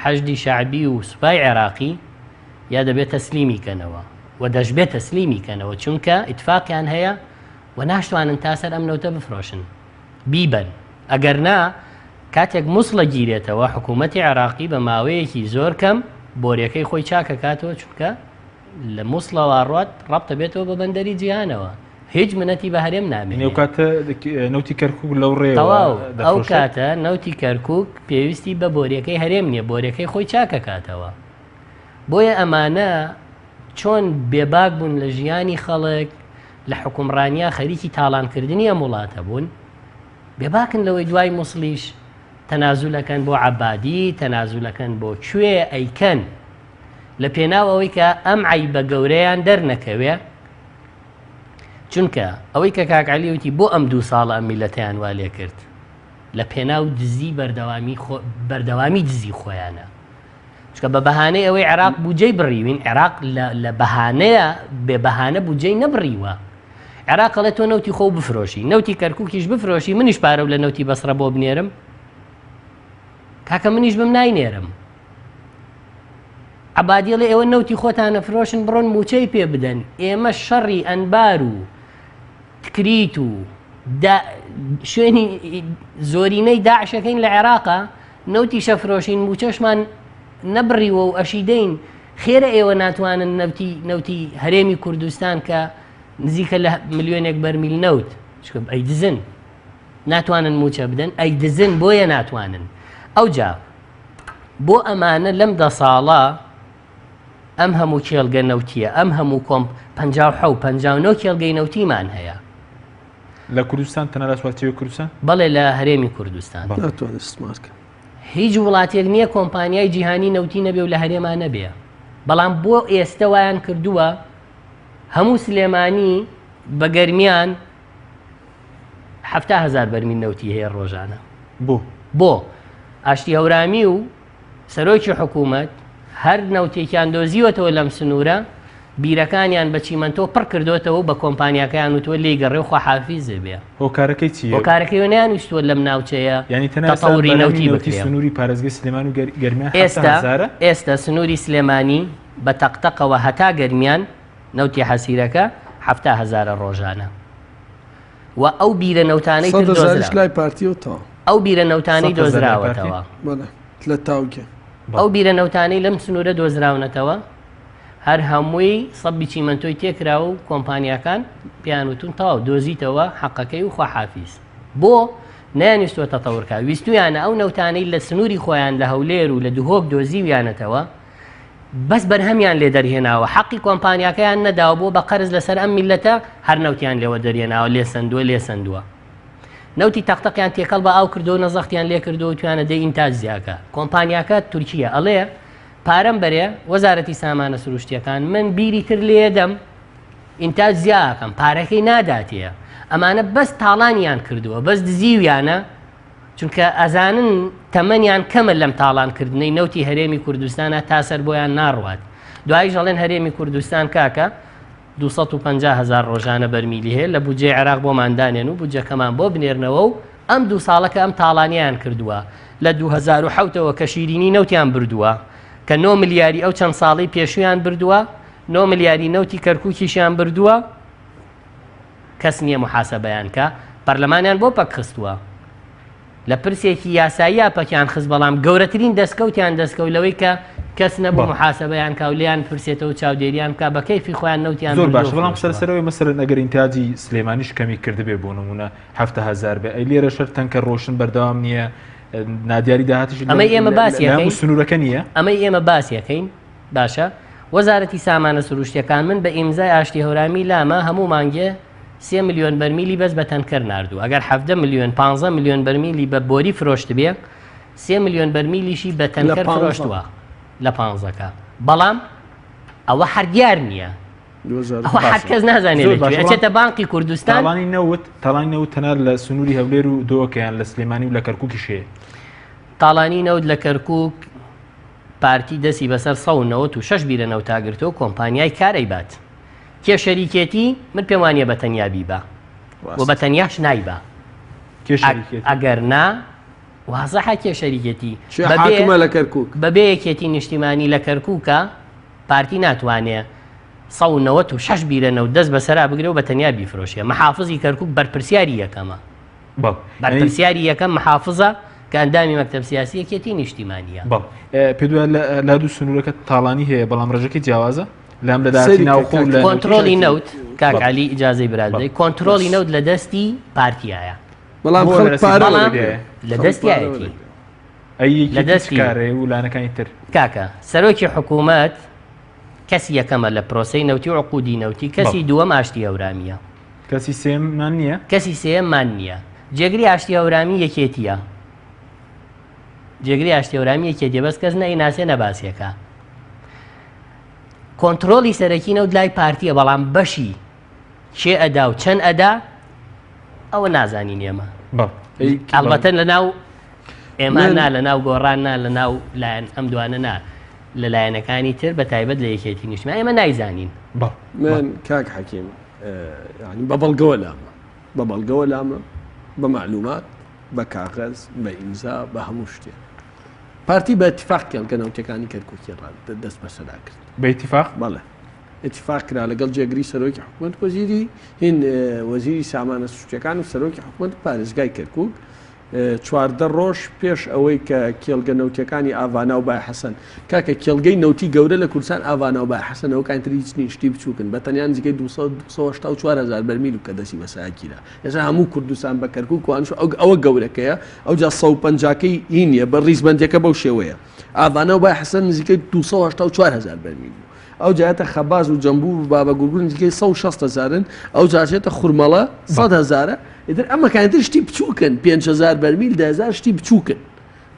حەشدی شەعبی و سوپای عێراقی یا دەبێت تەسلیمی کەنەوە و دەشبێت تەسلیمی کەنەوە چونکە ئیتفاقیان هەیە و ناشتوانن تا سەر ئەم نەوتە بفرۆشن بیبەن. ئەگەر نا کاتێک موسڵ ئەگیرێتەوە حکوومەتی عێراقی بە ماوەیەکی زۆر کەم بۆریەکەی خۆی چاکەکاتەوە چونکە لە موسڵەوە ڕات ڕەبتە بێتەوە بە بەندەری جیهانەوە هیچ منەتی بە هەرێم نامێنێ. ئەو کاتە نەوتی کەرکوک لەو ڕێوە تەواو ئەو کاتە نەوتی کەرکوک پێویستی بە بۆریەکەی هەرێم نییە بۆریەکەی خۆی چاکەکاتەوە بۆیە ئەمانە چۆن بێباک بوون لە ژیانی خەڵک لە حکومڕانیا خەریکی تاڵانکردنی ئەم وڵاتە بوون بێباکن لەوەی دوای موسڵیش تەنازولەکەن بۆ عەبادی تەنازولەکەن بۆ کوێ ئەیکەن لە پێناو ئەوەی کە ئەم عیبە گەورەیان دەرنەکەوێ چونکە ئەوەی کە کاک عەلی وتی بۆ ئەم دوو ساڵە ئەم میلەتیان وا لێ کرد لە پێناو دزی بەردەوامی بەردەوامی دزی خۆیانە چونکە بە بەهانەی ئەوەی عێراق بودجەی بڕیوین، عێراق لە بەهانەیە بێ بەهانە بودجەی نەبڕیوە. عێراق ئەڵێ تۆ نەوتی خۆو بفرۆشی، نەوتی کەرکوکیش بفرۆشی، منیش پارەو لە نەوتی بەسڕە بۆ بنێرم؟ کاکە منیش بم ناینێرم. عەبادی ئەڵێ ئێوە نەوتی خۆتان ئەفرۆشن بڕۆن موچەی پێ بدەن، ئێمە شەڕی ئەنبار و تکریت و شوێنی زۆرینەی داعشەکەین لە عێراقا، نەوتیش ئەفرۆشین موچەشمان نەبڕیوە و ئەشیدەین خێرە ئێوە ناتوانن نەوتی نەوتی هەرێمی کوردستان کە نزیکە لە ملیۆنێک بەرمیل نەوت چکە ئەی دزن ناتوانن موچە بدەن ئەی دزن بۆیە ناتوانن ئەوجا بۆ ئەمانە لەم دە ساڵە ئەم هەموو کێڵگە نەوتیە ئەم هەموو کۆمپ 56 59 کێڵگەی نەوتیمان هەیە لە کوردستان تەنها لە چوارچێوەی کوردستان؟ بەڵێ لە هەرێمی کوردستان. ناتوانێت استثمار کەن. هیچ وڵاتێک نییە کۆمپانیای جیهانی نەوتی نەبێ و لە هەرێما نەبێ بەڵام بۆ ئێستە وایان کردووە هەموو سلێمانی بە گەرمیان هزار بەرمیل نەوتی هەیە ڕۆژانە بۆ بۆ ئاشتی هەورامی و سەرۆکی حکوومەت هەر نەوتێکیان دۆزیوەتەوە لەم سنوورە، بیرەکانیان بە چیمەنتۆ پڕ کردۆتەوە و بە کۆمپانیاکەیان وتووە لێی گەڕێ و خواحافیز بێ. هۆکارەکەی چییە؟ هۆکارەکەی نەیانویستووە لەم ناوچەیە یانی تەنها ئێستا تەتەوری بەرهەمی نەوتی نەوتی بکرێ. سنووری پارێزگەی سلێمان و گەرمیان 70 ئێستا هەزارە؟ ئێستا سنووری سلێمانی بە تەقتەقەوە هەتا گەرمیان نەوتی حەسیرەکە 70 هەزارە ڕۆژانە و ئەو بیرە نەوتانەی تر سەد هەزاریش دۆزرا لای پارتیە و تەواو. ئەو بیرە نەوتانەی سەد هەزار لای پارتی؟ دۆزراوەتەوە. بەڵێ لە تاوگێ. ئەو بیرە نەوتانەی لەم سنوورە دۆزراونەتەوە هەر هەمووی سەبی چیمەنتۆی تێکراوە و کۆمپانیاکان پێیان وتون تەواو دۆزیتەوە حەقەکەی و خواحافیز. بۆ نەیانویستووە تەتەور کا؟ ویستویانە ئەو نەوتانەی لە سنووری خۆیان لە هەولێر و لە دهۆک دۆزیویانەتەوە بەس بەرهەمیان لێ دەرهێناوە حەقی کۆمپانیاکەیان نەداوە بۆ بە قەرز لەسەر ئەم میللەتە هەر نەوتیان لێوە دەرهێناوە لێسەندووە لێسەندووە. نەوتی تەقتەقیان تێکەڵ بە ئاو کردو نەزەختیان لێ کردو وتویانە دەی ئینتاج زیاکە کۆمپانیاکە تورکیە ئەڵێ پارەم بەرێ وەزارەتی سامانە سروشتیەکان من بیری تر لێدەم ئینتاج زیاکەم پارەکەی ناداتێ ئەمانە بەس تاڵانیان کردووە بەس دزیویانە چونکە ئەزانن تەمەنیان کەمە لەم تاڵانکردنەی نەوتی هەرێمی کوردستانە تا سەر بۆیان ناڕوات دوایش ئەڵێن هەرێمی کوردستان کاکە 250 هەزار ڕۆژانە بەرمیلی هەیە لە بودجەی عێراق بۆمان دانێن و بودجەکەمان بۆ بنێرنەوە و ئەم دوو ساڵە کە ئەم تاڵانیان کردووە لە 2007ەوە کە شیرینی نەوتیان بردووە کە 9 ملیاری ئەو چەند ساڵی پێشویان بردووە 9 ملیاری نەوتی کەرکوکیشیان بردووە کەس نییە محاسبەیان کە پەرلەمانیان بۆ پەک خستووە لە پرسێکی یاساییا پەکیان خست بەڵام گەورەترین دەستکەوتیان دەستکەوت لەوەی کە کەس نەبوو محاسبەیان کا و لێیان پرسێتەوە چاودێریان بکا بە کەیفی خۆیان نەوتیان زۆر بردووە باشە بەڵام قسە فرۆشتووە. لەسەر ئەوەی مەسەلەن ئەگەر ئینتاجی سلێمانیش کەمی کردبێ بۆ نمونە 7000 بێ ئەی لێرەش هەر تەنکەر ڕۆشن بەردەوام نییە نادیاری داهاتیش لە ئەمەی ئێمە باسی لە هەموو ئەکەین سنوورەکە نییە ئەمەی ئێمە باسی ئەکەین باشە وەزارەتی سامانە سروشتیەکان من بە ئیمزای ئاشتی هەورامی لامە هەموو مانگێ سێ ملیۆن بەرمیلی بەس بە تەنکەر ناردوو ئەگەر 17 ملیۆن 15 ملیۆن بەرمیلی بە بۆری فرۆشتبێ سێ ملیۆن بەرمیلیشی بە تەنکەر فرۆشتووە لە پانزەکە بەڵام ئەوە هەر دیار نییە ئەوە هەر کەس نازانێت ئەچێتە بانقی کوردستان تاڵانی نەوت تاڵانی نەوت تەنها لە سنووری هەولێر و دۆکەیان لە سلێمانی و لە کەرکووکیش هەیە تاڵانی نەوت لە کەرکووک پارتی دەستی بەسەر 196 بیرە نەوتا گرتووە و کۆمپانیای کار ئەیبات. کێ شەریکێتی؟ من پێم وانیە بە تەنیا بیبا و بە تەنیاش نایبا. کێ شەریکێتی؟ ئەگەر نا وازحە کێ شەریکێتی. کێ حاکمە لە کەرکوک؟ بەبێ یەکێتی نیشتیمانی لە کەرکوکا پارتی ناتوانێ 196 بیرە نەوت دەست بەسەرا بگرێ و بە تەنیا بیفرۆشێ. محافزی کەرکوک بەرپرسیاری یەکەمە. بەرپرسیاری یەکەم محافزە کە ئەندامی مەکتەب سیاسی یەکێتی نیشتیمانیە. بەڵێ پێت وایە لە هەردوو سنوورەکە تاڵانی هەیە بەڵام ڕێژەکەی جیاوازە؟ لام لە داهاتی ناوخۆ و لە کۆنترۆڵی نەوت کاک عەلی ئیجازەی برات بدەی کۆنترۆڵی نەوت لە دەستی پارتیایە بەڵام خەڵک پارە لە دەستیایەتی ئەی لە دەستی کارێ و لانەکانی تر کاکە سەرۆکی حکوومەت کەسی یەکەمە لە پرۆسەی نەوتی و عقودی نەوتی کەسی دووەم ئاشتی هەورامیە کەسی سێمان نییە کەسی سێمان نییە جێگری ئاشتی هەورامی یەکێتیە جێگری ئاشتی هەورامی یەکێتیە بەس کەس نەیناسێ نەباسیەکە کۆنترۆڵی سەرەکی نەوت لای پارتیە بەڵام بەشی کێ ئەدا و چەند ئەدا ئەوە نازانین ئێمە ئەڵبەتە لە ناو ئێمە نا لە ناو گۆڕان نا لە ناو لایەن ئەم دوانە نا لە لایەنەکانی تر بە تایبەت لە یەکێتی نیشتمان ئێمە نایزانین من کاک حەکیم ینی بە بەڵگەوە لامە بە بەڵگەوە لامە بە معلومات بە کاغەز بە ئیمزا بە هەموو شتێ پارتی بە ئیتفاق کێڵگە نەوتیەکانی کەرکوکی ڕا دەست بەسەرا کرد. بە ئیتفاق؟ بەڵێ ئیتفاق کرا لەگەڵ جێگری سەرۆکی حکومەت وەزیری هین وەزیری سامانە سروشتیەکان و سەرۆکی حکومەت پارێزگای کەرکوک 14 ڕۆژ پێش ئەوەی کە کێڵگە نەوتیەکانی ئاڤانا و بای حەسەن کاکە کێڵگەی نەوتی گەورە لە کوردستان ئاڤانا و بای حەسەن ئەوکانی تر هیچ نین شتی بچووکن بە تەنیا نزیکەی 284 هزار بەرمیل و کە دەستی بەسەرا گیرا ئێستا هەموو کوردستان بە کەرکوک وانش ئەوە گەورەکەیە ئەوجا 150 کەی هی نییە بە ڕیزبەندیەکە بەو شێوەیە ئاڤانا و بای حەسەن نزیکەی 284 هزار بەرمیل بوو ئەو جاتە خەباز و جەمبور و بابە گورگور نزیکەی 160 هزارن ئەو جاچێتە خورمەڵە 100 هزارە ئیتر ئەمەکانتر شتی بچووکن 5000 بەرمیل 10000 شتی بچووکن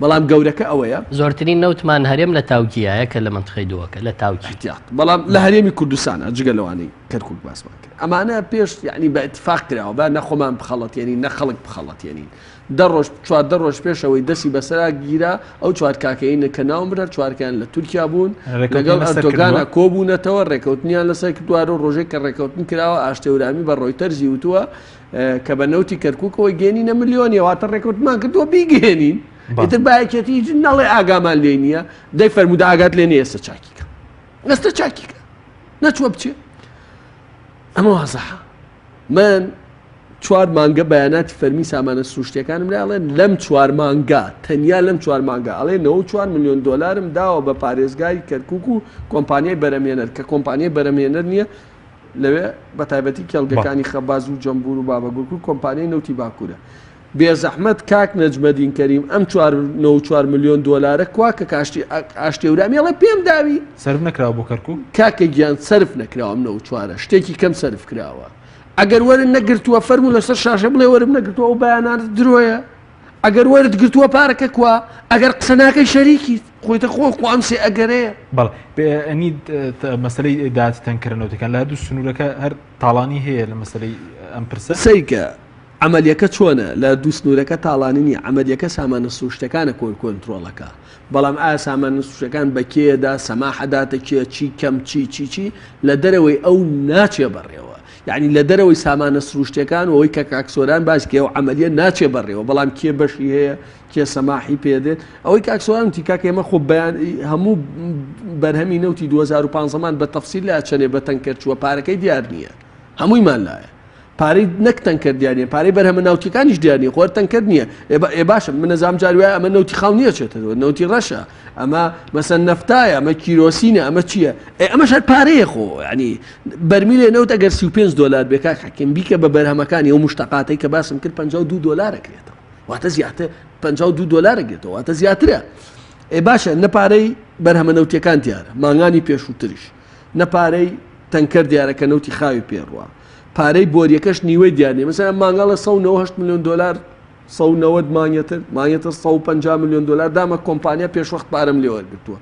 بەڵام گەورەکە ئەوەیە. زۆرترین نەوتمان هەرێم لە تاوکیایە کە لە مەنتقەی دووەکە لە تاوکی. احتیاط بەڵام لە هەرێمی کوردستانە جگە لەوانەی کەرکوک باسمان کرد ئەمانە پێش یعنی بە اتفاق کراوە با نە خۆمان بخەڵەتێنین نە خەڵک بخەڵەتێنین دە ڕۆژ 14 ڕۆژ پێشەوەی دەستی بەسەرا گیرا ئەو چوار کاکەینە کە ناوم برد چوارکەیان لە تورکیا بوون لەگەڵ ئەردۆگانە کۆبوونەتەوە ڕێکەوتنیان لەسەر کردوارە و ڕۆژێک کە ڕێکەوتن کراوە ئاشتەورامی بە ڕۆیتەرزی وتووە کە بە نەوتی کەرکوکەوە گەێنینە ملیۆنی واتە ڕێکەوتمان کردووە بیگەێنین ئیتر باەکێتی هیچ نەڵێ ئاگامان لێ نییە دەی فەرموودە ئاگات لێ نیە ئێستا چاکیکە ئێستا چاکیکە نەچووە بچێ ئەمە وازەحە من چوار مانگە بەیاناتی فەرمی سامانە سروشتیەکانم لای ئەڵێن لەم چوار مانگە تەنیا لەم چوار مانگە ئەڵێ 94 میلیۆن دلارم داوە بە پارێزگای کەرکک و کۆمپانیای بەرەمێنەر کە کۆمپانیای بەرەمێنەر نییە لەوێ بەتایبەتی کێڵگەکانی خەباز و جەمبور و بابەگورک و کۆمپانیای نەوتی باکوورە. بێزەحمەت کاک نەجمەدین کەریم ئەم چوار 94 ملیۆن دۆلارە کوا کە کاشتی ئاشتی هەورامی ئەڵێ پێم داوی؟ سەرف نەکراوە بۆ کەرکوک؟ کاکە گیان سەرف نەکراوە ئەم 94 شتێکی کەم سەرف کراوە ئەگەر وەرن نەگرتووە فەرموو لەسەر شاشە بڵێ وەرم نەگرتووە ئەو بەیانانە درۆیە ئەگەر وەرت گرتووە پارەکە کوا؟ ئەگەر قسە ناکەی شەریکیت خۆیتە خۆ خۆ ئەم سێ ئەگەرەیە. بەڵێ ئەنی مەسەلەی داهاتی تەنکەرە نەوتەکان لە هەردوو سنوورەکە هەر تاڵانی هەیە لە مەسەلەی ئەم پرسە؟ سەیرکە عەمەلیەکە چۆنە لە دوو سنوورەکە تاڵانی نییە عەمەلیەکە سامانە سروشتەکانە کۆن کۆنترۆڵەکە بەڵام ئایا سامانە سروشتەکان بە کێدا سەماح ئەداتە کێ چی کەم چی چی چی لە دەرەوەی ئەو ناچێ بەڕێوە یەعنی لە دەرەوەی سامانە سروشتیەکان و ئەوەی کە کاک سۆران باسی کرد ئەو عەمەلیە ناچێ بەڕێوە بەڵام کێ بەشی هەیە کێ سەماحی پێ دێت ئەوەی کاک سۆران وتی کاک ئێمە خۆ بەیان هەموو بەرهەمی نەوتی 2015 مان بە تەفسیل لا چەنێ بە تەنکەر چووە پارەکەی دیار نییە هەموویمان لایە پارەی نەک تەنکەر دیار نییە پارەی بەرهەمە ناوتیەکانیش دیار نییە خۆر تەنکەر نییە ئێ باشە من نەزام جار وایە ئەمە نەوتی خاو نییە چێتەوە نەوتی ڕەشە ئەمە مەسەن نەفتایە ئەمە کیرۆسینە ئەمە چییە ئێ ئەمەش هەر پارەیە خۆ ینی بەرمیلێ نەوت ئەگەر 35 دلار بێ کاک حەکیم بیکە بە بەرهەمەکانی ئەو مشتەقاتەی کە باسم کرد 52 دلار ئەکرێتەوە واتە زیاتر 52 دلار ئەگرێتەوە واتە زیاترە ئێ باشە نە پارەی بەرهەمە نەوتیەکان دیارە مانگانی پێشووتریش نە پارەی تەنکەر دیارە کە نەوتی خاوی پێڕوە پارەی بۆریەکەش نیوەی دیار نیە مەسەلەن مانگاڵە 198 میلیۆن دلار 190 مانگێتر مانگێتر 150 میلیۆن دلار دامە کۆمپانیا پێشوەخت پارەم لێ وەرگرتووە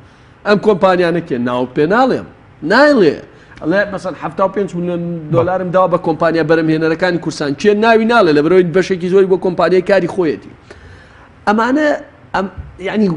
ئەم کۆمپانیانە کێ ناو پێ ناڵێم نایڵێ ئەڵێ مەسەن 75 میلیۆن دلارم داوە بە کۆمپانیا بەرەمهێنەرەکانی کورسان کێ ناوی ناڵێ لە بەرەوەی بەشێکی زۆری بۆ کۆمپانیای کاری خۆیەتی ئەمانە ئەم یعنی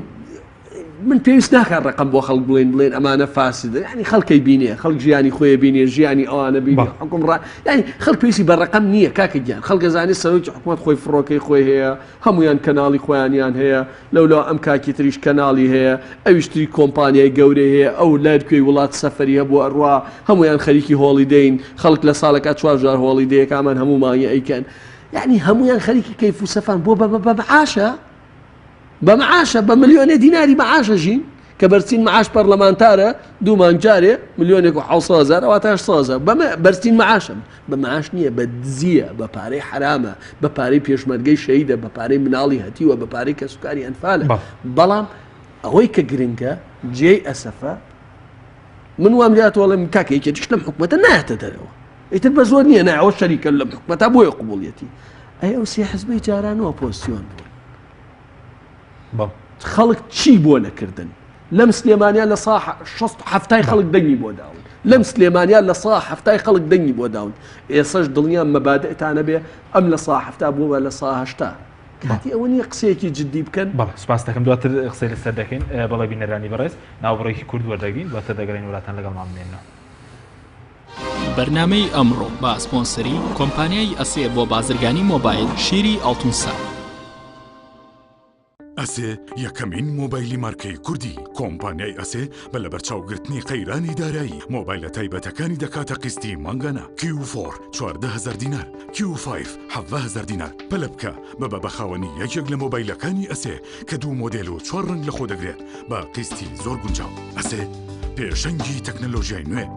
من پێویست ناکات ڕقم بۆ خەڵک بڵێن بڵێن ئەمانە فاسدە ینی خەڵکەی بینێ خەڵک ژیانی خۆی بینێ ژیانی ئەوانە بینێ حکوم ڕا ینی خەڵک پێویستی بە ڕقم نییە کاکە گیان خەڵک زانانی سەرۆکی حکوومەت خۆی فڕۆکەی خۆی هەیە هەمویان کەناڵی خۆیانیان هەیە لەولا ئەم کاکی تریش کەناڵی هەیە ئەویشتری کۆمپانیای گەورەی هەیە ئەو لای کوێی وڵات سەفەری هەبوو ئەڕوا هەمویان خەریکی holiday ن خەڵک لە ساڵەکە چوار جار holiday ەکەمان هەموو مانگی ئەیکەن. یعنی هەمویان خەریکی کەیف و سەفان بۆ بە بە معاشە بە معاشە بە ملیۆنێ دیناری معاشە ژین کە بەرچین معاش پەرلەمانتارە دوو مانگ جارێ ملیۆنێک و 600 هەزار ئەوە تا 800 هەزار بەمە بەرچین معاشم بە معاش نییە بە دزیە بە پارەی حرامە بە پارەی پێشمەرگەی شەیدە بە پارەی مناڵی هەتیوە بە پارەی کەسوکاری ئەنفالە بەڵام ئەوەی کە گرنگە جێی ئەسەفە من وام لات وەڵێم کاکە یەکێتیش لەم حکومەتە نایەتە دەرەوە ئیتر بە زۆر نییە نایەوە شەریکە لەم حکومەتە بۆیە قوبوڵیەتی ئەی ئەو سێ حزبەی جاران و ئۆپۆزسیۆن بوون خەڵک چی بۆ نەکردن لەم سلێمانیا لە سا شەست حەفتای خەڵک دەنگی بۆ داون لەم سلێمانیا لە سا حەفتای خەڵک دەنگی بۆ داون ئێسەش دڵنیام مەبادئتانە بێ ئەم لە سا حەفتا بووە لە سا هەشتا کاتی ئەوە نییە قسەیەکی جدی بکەن؟ بەڵێ سوپاس دەکەم دواتر قسەی لەسەر دەکەین بەڵێ بینەرانی بەڕێز ناوبڕێکی کورت وەردەگرین دواتر دەگەڕێین وەلاتان لەگەڵمان بمێننەوە. بەرنامەی ئەمڕۆ بە سپۆنسەری کۆمپانیای ئەسێ بۆ بازرگانی مۆبایل شیری ئاڵتون سا. ئەسێ یەکەمین مۆبایلی مارکەی کوردی کۆمپانیای ئەسێ بە لەبەرچاوگرتنی قەیرانی دارایی مۆبایلە تایبەتەکانی دەکاتە قیستی مانگانە کیو فۆر 14هزار دینار کیو فایڤ 17هزار دینار پەلە بکە ببە بە خاوەنی یەکێک لە مۆبایلەکانی ئەسێ کە دوو مۆدێل و چوار ڕەنگ لەخۆ دەگرێت بە قیستی زۆر گونجاو ئەسێ پێشەنگی تەکنەلۆژیای نوێ.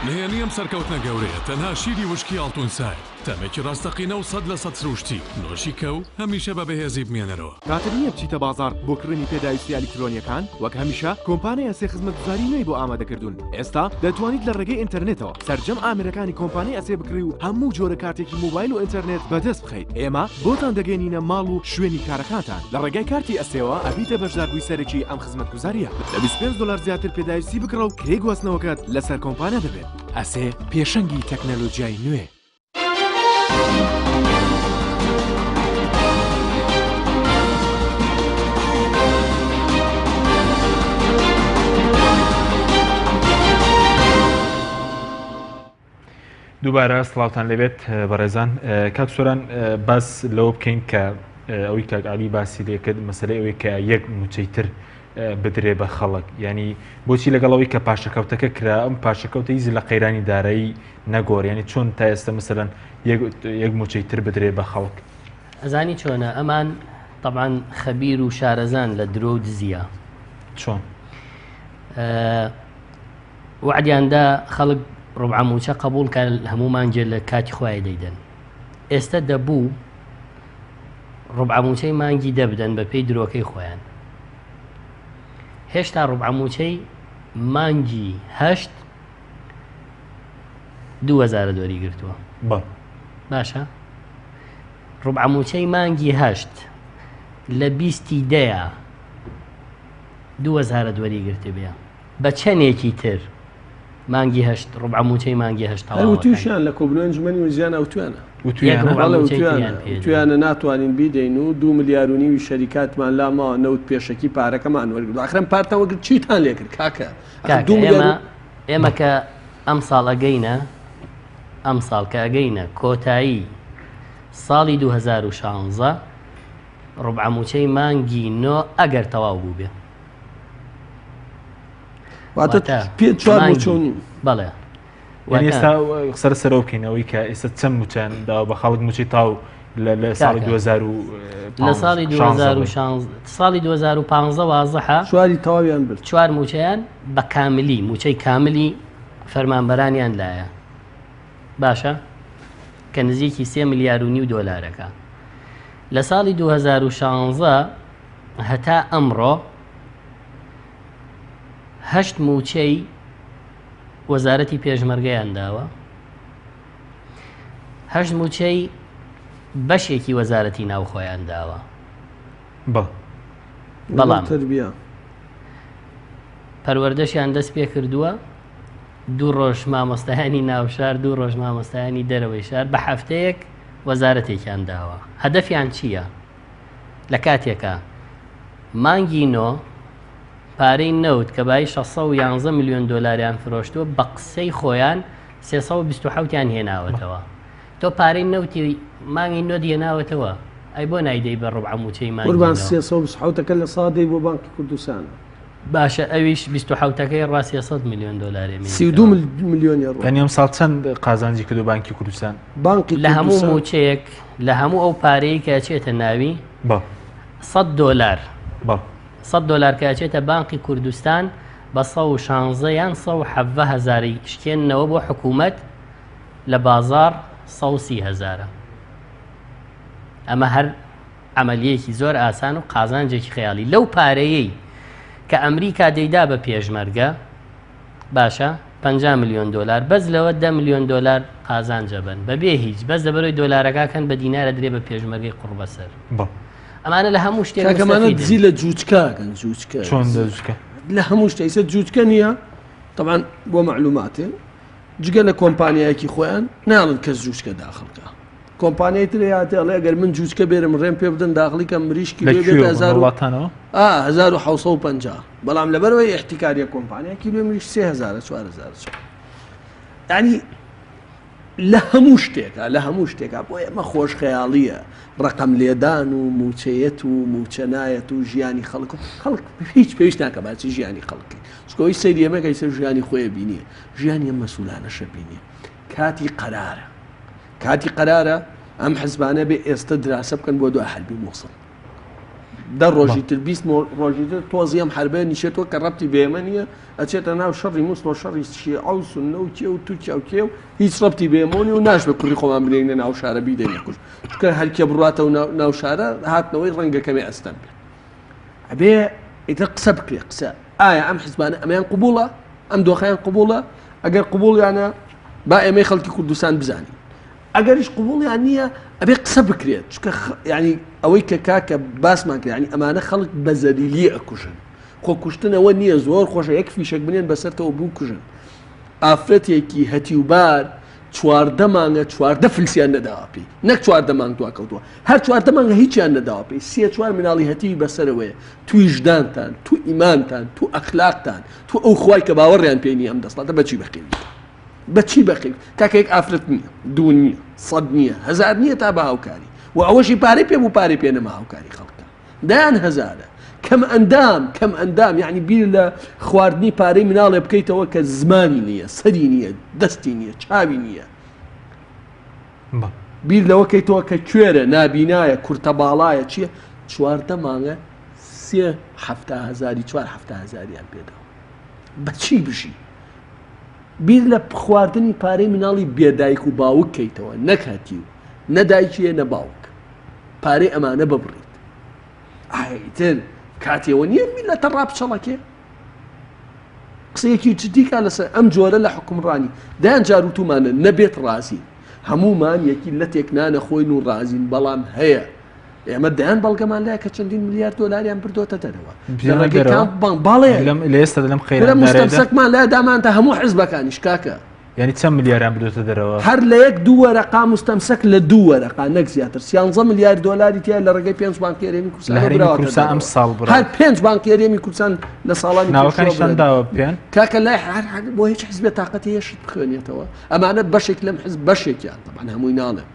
نهێنی ئەم سەرکەوتنە گەورەیە تەنها شیری وشکی ئاڵتون سایە، تامێکی ڕاستەقینە و 100% سروشتی، نۆشی کە و هەمیشە بە بەهێزی بمێنەرەوە. کاتت نییە بچیتە بازاڕ بۆ کڕینی پێداویستییە ئەلیکترۆنییەکان؟ وەک هەمیشە کۆمپانیای ئەسێ خزمەتگوزاری نوێی بۆ ئامادەکردوون. ئێستا دەتوانیت لە ڕێگەی ئینتەرنێتەوە سەرجەم ئامێرەکانی کۆمپانیای ئەسێ بکڕی و هەموو جۆرە کارتێکی مۆبایل و ئینتەرنێت بەدەست بخەیت. ئێمە بۆتان دەگەیەنینە ماڵ و شوێنی کارەکانتان. لە ڕێگای کارتی ئەسێوە ئەبیتە بەشداربووی سەرەکی ئەم خزمەتگوزارییە. لە 25 دۆلار زیاتر پێداویستی بکڕە و کرێی گواستنەوەکەت لەسەر کۆمپانیا دەبێت. ئەسێ پێشەنگی تەکنەلۆجیای نوێ. دووبارە سڵاوتان لێبێت بەڕێزان کاک سۆران باس لەوە بکەین کە ئەوەی کاک علی باسی لێکرد مەسلەی ئەوەی کە یەک موچەی تر بدرێ بە خەڵک ینی بۆچی لەگەڵەوەی کە پاشەکەوتەکە کرا ئەم پاشەکەوتە هیچ لە قەیرانی دارایی نەگۆر ینی چۆن تا ئێستا مثلەن یەک موچەی تر بدرێ بە خەڵک ئەزانی چۆنە ئەمان طبعا خەبیر و شارەزان لە درۆ و دزیە چۆن وەعدیان دا خەڵک ڕوبعە موچە قبوڵ کە هەموو مانگێ لە کاتی خۆی دەیدەن ئێستا دەبوو ڕوبعە موچەی مانگی دە بدەن بە پێی درۆکەی خۆیان هێشتا ڕوبعە موچەی مانگی هەشت دوهزارە دۆری گرتووە باشە ڕوبعە موچەی مانگی هەشت لە بیستی دەیە دووەزارە دوەری گرتبێ بە چەنێکی تر مانگی هەشت ڕوبعە موچەی مانگی هەشت هەر تەواو ئەکەن. وتوشیان لە کۆبنەوەی ئەنجومەنی وەزیران وتویانە. یەک وتویانە؟ ڕوبعە بەڵێ موچەی وتویانە تریان پێ دەن. وتویانە ناتوانین بیدەین و دوو ملیار و نیوی شەریکاتمان لا ماوە نەوت پێشەکی پارەکەمان وەرگرت ئاخر ئەم پارتان وەرگرت چیتان لێ کرد کاکە ئاخر کاکە دوو ملیار ئێمە و ئێمە کە ئەمساڵ ئەگەینە ئەمساڵ کە ئەگەینە کۆتایی ساڵی 2016 ڕوبعە موچەی مانگی نۆ ئەگەر تەواو بووبێ. واتە پێ چوار موچە و نیو. بەڵێ. یعنی ئێستا قسە لەسەرەوە بکەین ئەوەی کە ئێستا چەند موچەیان داوە بە خەڵک موچەی تاو لە ساڵی 2015 لە ساڵی 2016 ساڵی 2015 وازحە چواری تەواویان برد چوار موچەیان بە کاملی موچەی کاملی فەرمانبەرانیان لایە باشە کە نزیکی سێ ملیار و نیو دۆلارەکە لە ساڵی 2016 هەتا ئەمڕۆ هەشت مووچەی وەزارەتی پێشمەرگەیان داوە هەشت مووچەی بەشێکی وەزارەتی ناوخۆیان داوە. بەڵام پەروەردەشیان دەست پێ کردووە دوو ڕۆژ مامۆستایانی ناوشار دوو ڕۆژ مامۆستایانی دەرەوەی شار بە هەفتەیەک وەزارەتێکیان داوە هەدەفیان چییە؟ لە کاتێکە مانگی نۆ پارەی نەوت کە بایی 611 میلیۆن دۆلاریان فرۆشتووە بە قسەی خۆیان 327یان هێناوەتەوە تۆ پارەی نەوتی مانگی نۆت هێناوەتەوە ئەی بۆ نایدەی بە ڕوبعە موچەی مانگی قوربان 327 ەکە لە سا دەی بۆ بانقی کوردستانە. باشە ئەویش 27 ەکەی ڕا 300 میلیۆن دۆلارێ 32 میلیۆنی ڕۆ. یانی ئەمساڵ چەند قازانجی کردو بانکی کوردستان؟ بانقی لە هەموو موچەیەک لە هەموو ئەو پارەی کە ئەچێتە ناوی بەڵ 100 دۆلار بەڵ 100 دۆلار کە ئەچێتە بانقی کوردستان بە 116 یان 117 هەزاری شکێننەوە بۆ حکوومەت لە بازاڕ 130 هەزارە. ئەمە هەر عەمەلیەیەکی زۆر ئاسان و قازانجێکی خەیاڵی لەو پارەیەی کە ئەمریکا دەیدا بە پێشمەرگە باشە 50 میلیۆن دلار بەس لەوە 10 میلیۆن دلار قازانجە بن بەبێ هیچ بەس لەبەرەوەی دۆلارەکە کەن بە دینارە درێ بە پێشمەرگەی قوڕ بەسەر ئەمانە لە هەموو شتێک کاکەمانە دزی لە جوچکەکەن جوچکە چۆن جوچکە لە هەموو شتێک ئیسە جوچکە نییە طبعا بۆ معلوماتێ جگە لە کۆمپانیایەکی خۆیان ناڵن کەس جوچکە داخڵکە کۆمپانیای تر هاتێ ئەڵێ ئەگەر من جوچکە بێرم ڕێم پێ بدەن داخڵی کەم مریشکی لە لێ کوێ بێتە هەزار و وڵاتانەوە ئا 1750 بەڵام لەبەرەوەی احتیکاریە کۆمپانیا کیلۆ مریش 3000 4000 ینی لە هەموو شتێکا لە هەموو شتێکا بۆ ئێمە خۆشخەیاڵیە ڕقم لێدان و موچەیەت و موچە نایەت و ژیانی خەڵک و خەڵک هیچ پێویست ناکە باسی ژیانی خەڵکی چکۆی سەیری ئێمە کە ئیسە ژیانی خۆی بینیە ژیانی ئەم مەسولانەشە بینیە کاتی قەرارە کاتی قەرارە ئەم حزبانە بێ ئێستە دراسە بکەن بۆ دوای حەربی مووسڵ دە ڕۆژی تر 20 ڕۆژی تر تۆزی ئەم حربەیە نیشێتەوە کە ڕەبتی بە ئێمە نییە ئەچێتە ناو شەڕی مووسڵ و شەڕی شیعە و سوننە و کێ و تورکیا و کێ و هیچ ڕەبتی بە ئێمەوە نییە و ناشبێ کوڕی خۆمان بنێینە ناو شارە بیدەینە کوشت چونکە هەرکێ بڕاتەوە ناو شارە هاتنەوەی ڕەنگە کەمێ ئەستەم بێت ئەبێ ئیتر قسە بکرێ قسە ئایا ئەم حزبانە ئەمەیان قبوڵە ئەم دۆخیان قبوڵە ئەگەر قبوڵیانە با ئێمەی خەڵکی کوردستان بزانین ئەگەریش قبوڵیان نییە ئەبێ قسە بکرێت چکە ینی ئەوەی کە کاکە باسمان کرد ینی ئەمانە خەڵک بە زەلیلی ئەکوژن خۆ کوشتنەوە نییە زۆر خۆشە یەک فیشەک بنێن بەسەرتەوە بوو کوژن ئافرەتێکی هەتیوبار 14 مانگە 14 فلسیان نەداوە پێی نەک 14 مانگ دوا کەوتووە هەر 14 مانگە هیچیان نەداوە پێی سێ چوار مناڵی هەتیوی بەسەرەوەیە تو ویژدانتان تو ئیمانتان تو ئەخلاقتان تو ئەو خوای کە باوەڕیان پێ نییە ئەم دەسەڵاتە بەچی بەقیوی بەچی بەقیوی کاکە یەک ئافرەت نییە دوو نییە سەد نییە هەزار نییە تا بە هاوکاری و ئەوەشی پارەی پێ بوو پارەی پێ نەما هاوکاری خەڵکە دەیان هەزارە کەم ئەندام کەم ئەندام یعنی بیر لە خواردنی پارەی مناڵێ بکەیتەوە کە زمانی نییە سەری نییە دەستی نییە چاوی نییە بیر لەوە کەیتەوە کە کوێرە نابینایە کورتە باڵایە چییە 14 مانگە سێ هەفتا هەزاری چوار هەفتا هەزاریان پێداوە بەچی بژی بیر لە خواردنی پارەی مناڵی بێدایک و باوک کەیتەوە نەک هەتیو نە دایکیە نە باوک پارەی ئەمانە ببڕیت ئیتر کاتێەوە نییە میلەتە ڕاپچەڵەکێ قسەیەکی جدیکا لەسەر ئەم جۆرە لە حکومڕانی دایان جار وتومانە نەبێت ڕازین هەمومان یەکی لەتێک نانە خۆین و ڕازین بەڵام هەیە ئێمە دەیان بەڵگەمان لای کە چەندین ملیار دۆلاریان بردۆتە دەرەوە باڵێ لە ئێستا لەم قەیرانە مستەمسەکمان لای دامانتە هەموو حزبەکانیش کاکە یانی چەند ملیاریان بردۆتە دەرەوە؟ هەر لە یەک دوو وەرەقا مستەمسەک لە دوو وەرەقا نەک زیاتر سیانزە ملیار دۆلاری تیا لە ڕێگەی پێنج بانکی هەرێمی کوردستان لە هەرێمی براوەتە کوردستان ئەم دەرەوە. ساڵ برا. هەر پێنج بانکی هەرێمی کوردستان لە ساڵانی پێشووە ناوەکانیشتان برا. داوە پێیان؟ کاکە لای هەر هەر بۆ هیچ حزبێ تاقەتی هەیە شت بخوێنێتەوە ئەمانە بەشێک لەم حزب بەشێکیان تەبعەن هەمووی ناڵێم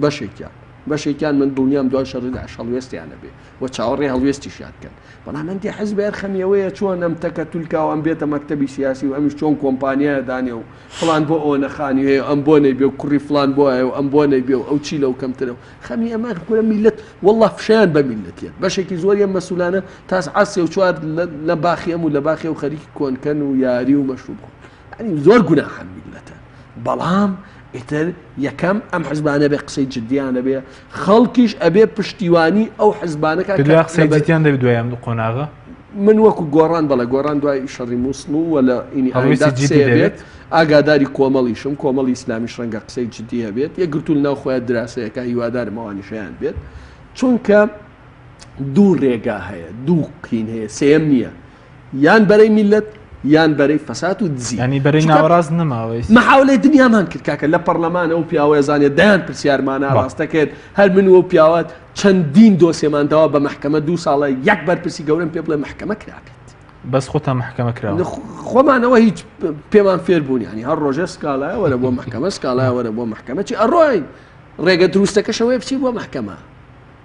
بەشێکیان بەشێکیان من دڵنیام دوای شەڕی داعش هەڵوێستیان ئەبێ و چاوەڕێ هەڵوێستیشیان بکەن بەڵام هەندێ حزب هەر خەمیەوەیە چۆن ئەم تەکە تولکا و ئەم بێتە مەکتەبی سیاسی و ئەمیش چۆن کۆمپانیایە دانێ و فڵان بۆ ئەوە نەخانی هەیە و ئەم بۆ نەیبێ و کوڕی فڵان بۆ هەیە و ئەم بۆ نەیبێ و ئەو چی لەو کەمترە و خەمی ئەمە کورە میلەت والله فشەیان بە میلەتیەت بەشێکی زۆری ئەم مەسولانە تا سعات سێ و چوار لە باخی ئەم و لە باخی ئەو خەریکی کۆنکەن و یاری و مەشروب خۆن یانی زۆر گوناحە میلەتە بەڵام ئیتر یەکەم ئەم حزبانە بێ قسەی جدیان ئەبێ خەڵکیش ئەبێ پشتیوانی ئەو حزبانە کا دوای قسەی جدیان دەبێت دوای ئەم قۆناغە. من وەکو گۆڕان بەڵێ گۆڕان دوای شەڕی مووسڵ و وە لە ئینی ئایندا قسەیە بێت ئاگاداری کۆمەڵیشم کۆمەڵی ئیسلامیش ڕەنگە قسەی جدی هەبێت یەکگرتوو لەناو خۆیان دراسەیەکە هیوادارم ئەوانیشیان بێت چونکە دوو ڕێگا هەیە دوو قین هەیە سێم نییە یان بەرەی میلەت یان بەرەی فەسات و دزی ینی بەرەی ناوەڕاست نەماوە محاولەی دنیامان کرد کاکە لە پەرلەمان ئەو پیاوەیە زانێت دەیان پرسیارمانە ڕاستە کرد هەر من و پیاوات چەندین دۆسێمان داوە بە مەحکەمە دوو ساڵە یەک بەرپرسی گەورەم پێ بڵێ مەحکەمە کرابێت. بەس خۆتان مەحکەمە کراوە؟ خۆمانەوە هیچ پێمان فێر بوون ینی هەر ڕۆژێ سکاڵایە وەرە بۆ مەحکەمە سکاڵایە وەرە بۆ مەحکەمە چی ئەڕۆین ڕێگە دروستەکەشەوەی بچی بۆ مەحکەمە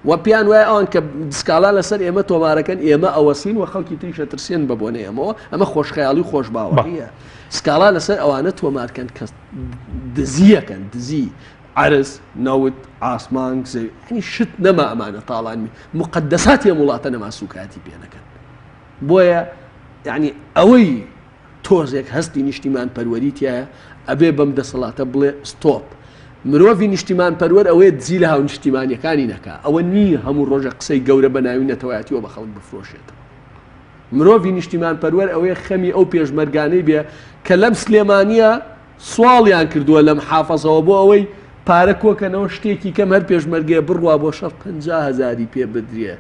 و پێیان وایە ئەوان کە سکاڵا لەسەر ئێمە تۆمارەکەن ئێمە ئەوەسین و خەڵکی تریشە ترسێن بە بۆنەی ئەمەوە ئەمە خۆشخەیاڵی و خۆشباوەڕیە سکاڵا لەسەر ئەوانە تۆمارکەن کە دزیەکەن دزی عەرز، نەوت، ئاسمان، زەوی، یانی شت نەما ئەمانە تاڵان موقەدەساتی ئەم وڵاتە نەما سوکایەتی پێ نەکەن. بۆیە یانی ئەوەی تۆزێک هەستی نیشتیمان پەروەری تایە ئەبێ بەم دەسەڵاتە بڵێ ستۆپ. مرۆڤی نیشتیمان پەروەر ئەوەیە دزی لە هاونیشتیمانیەکانی نەکا، ئەوە نییە هەموو ڕۆژێک قسەی گەورە بە ناوی نەتەوایەتیەوە بە خەڵک بفرۆشێتەوە. مرۆڤی نیشتیمان پەروەر ئەوەیە خەمی ئەو پێشمەرگانەی بێ کە لەم سلێمانیە سواڵیان کردووە لەم حافەزەوە بۆ ئەوەی پارە کۆکەنەوە شتێکی کەم هەر پێشمەرگەیە بڕوا بۆ شەڕ 50 هەزاری پێ بدرێ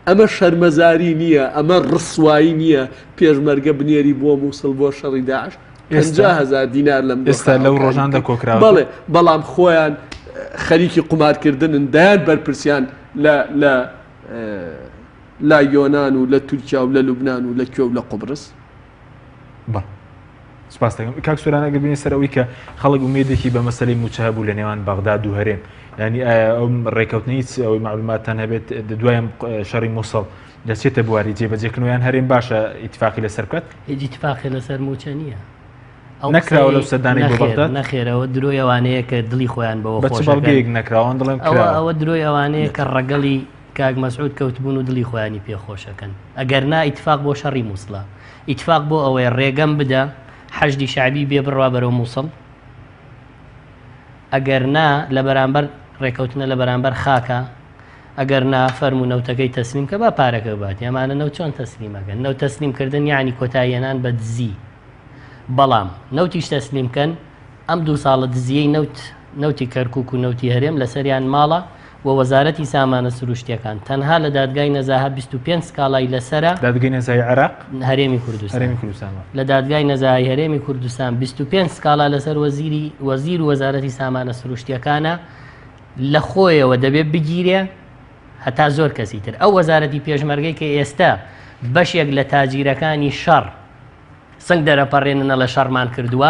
ئەمە شەرمەزاری نییە ئەمە ڕسوایی نییە پێشمەرگە بنێری بۆ مووسڵ بۆ شەڕی داعش 50 هەزار دینار لەم ئێستا لەو ڕۆژاندا کۆکراوە بەڵێ بەڵام خۆیان خەریکی قومارکردنن دایان بەرپرسیان لە لە لە یۆناان و لە تورکیا و لە لوبناان و لە کوێ و لە قوبرس بەڵێ سپاس دەکەم کاک سۆران ئەگەر بینە سەر ئەوەی کە خەڵک ئومێدێکی بە مەسەلەی مووچە هەبوو لە نێوان بەغداد و هەرێم یعنی ئایا ئەم ڕێکەوتنە هیچ ئەوەی معلوماتتان هەبێت دوای شەڕی مووسڵ دەچێتە بواری جێبەجێکردنەوە یان هەرێم باشە ئیتفاقی لەسەر بکات هیچ ئیتفاقی لەسەر مووچە نییە نەکراوە لەو سەردانەی بۆ بەغداد نەخێرەوە درۆی ئەوانەیە کە دڵی خۆیان بەوە بە چ بەڵگەیەک نەکراوە دڵێن ئەوە درۆی ئەوانەیە کە ڕەگەڵی کاک مەسعود کەوتبوون و دڵی خۆیانی پێ خۆشەکەن ئەگەر نا ئیتفاق بۆ شەڕی موسڵە ئیتفاق بۆ ئەوەیە ڕێگەم بدە حەشدی شەعبی بێ بڕوا بەرەو موسڵ ئەگەر نا لە بەرامبەر ڕێکەوتنە لە بەرامبەر خاکە ئەگەر نا فەرموو نەوتەکەی تەسلیم کە با پارەکە بات ئەمانە نەوت چۆن تەسلیمەکەن نەوت تەسلیم کردن یعنی کۆتاییەنان بە دزی بەڵام نەوتیش تەسلیم کەن ئەم دوو ساڵە دزیەی نەوت نەوتی کەرکوک و نەوتی هەرێم لەسەریان ماڵە و وەزارەتی سامانە سروشتیەکان تەنها لە دادگای نەزاهە 25 سکاڵای لەسەرە. دادگای نەزاهەی عێراق؟ هەرێمی کوردستان. هەرێمی کوردستان بەڵێ. لە دادگای نەزاهەی هەرێمی کوردستان 25 سکاڵا لەسەر وەزیری وەزیر و وەزارەتی سامانە سروشتیەکانە لە خۆیەوە دەبێ بگیرێ هەتا زۆر کەسی تر ئەو وەزارەتی پێشمەرگەی کە ئێستا بەشێک لە تاجیرەکانی شەڕ سنگ دەرەپەڕێنن ئەڵێ شەڕمان کردووە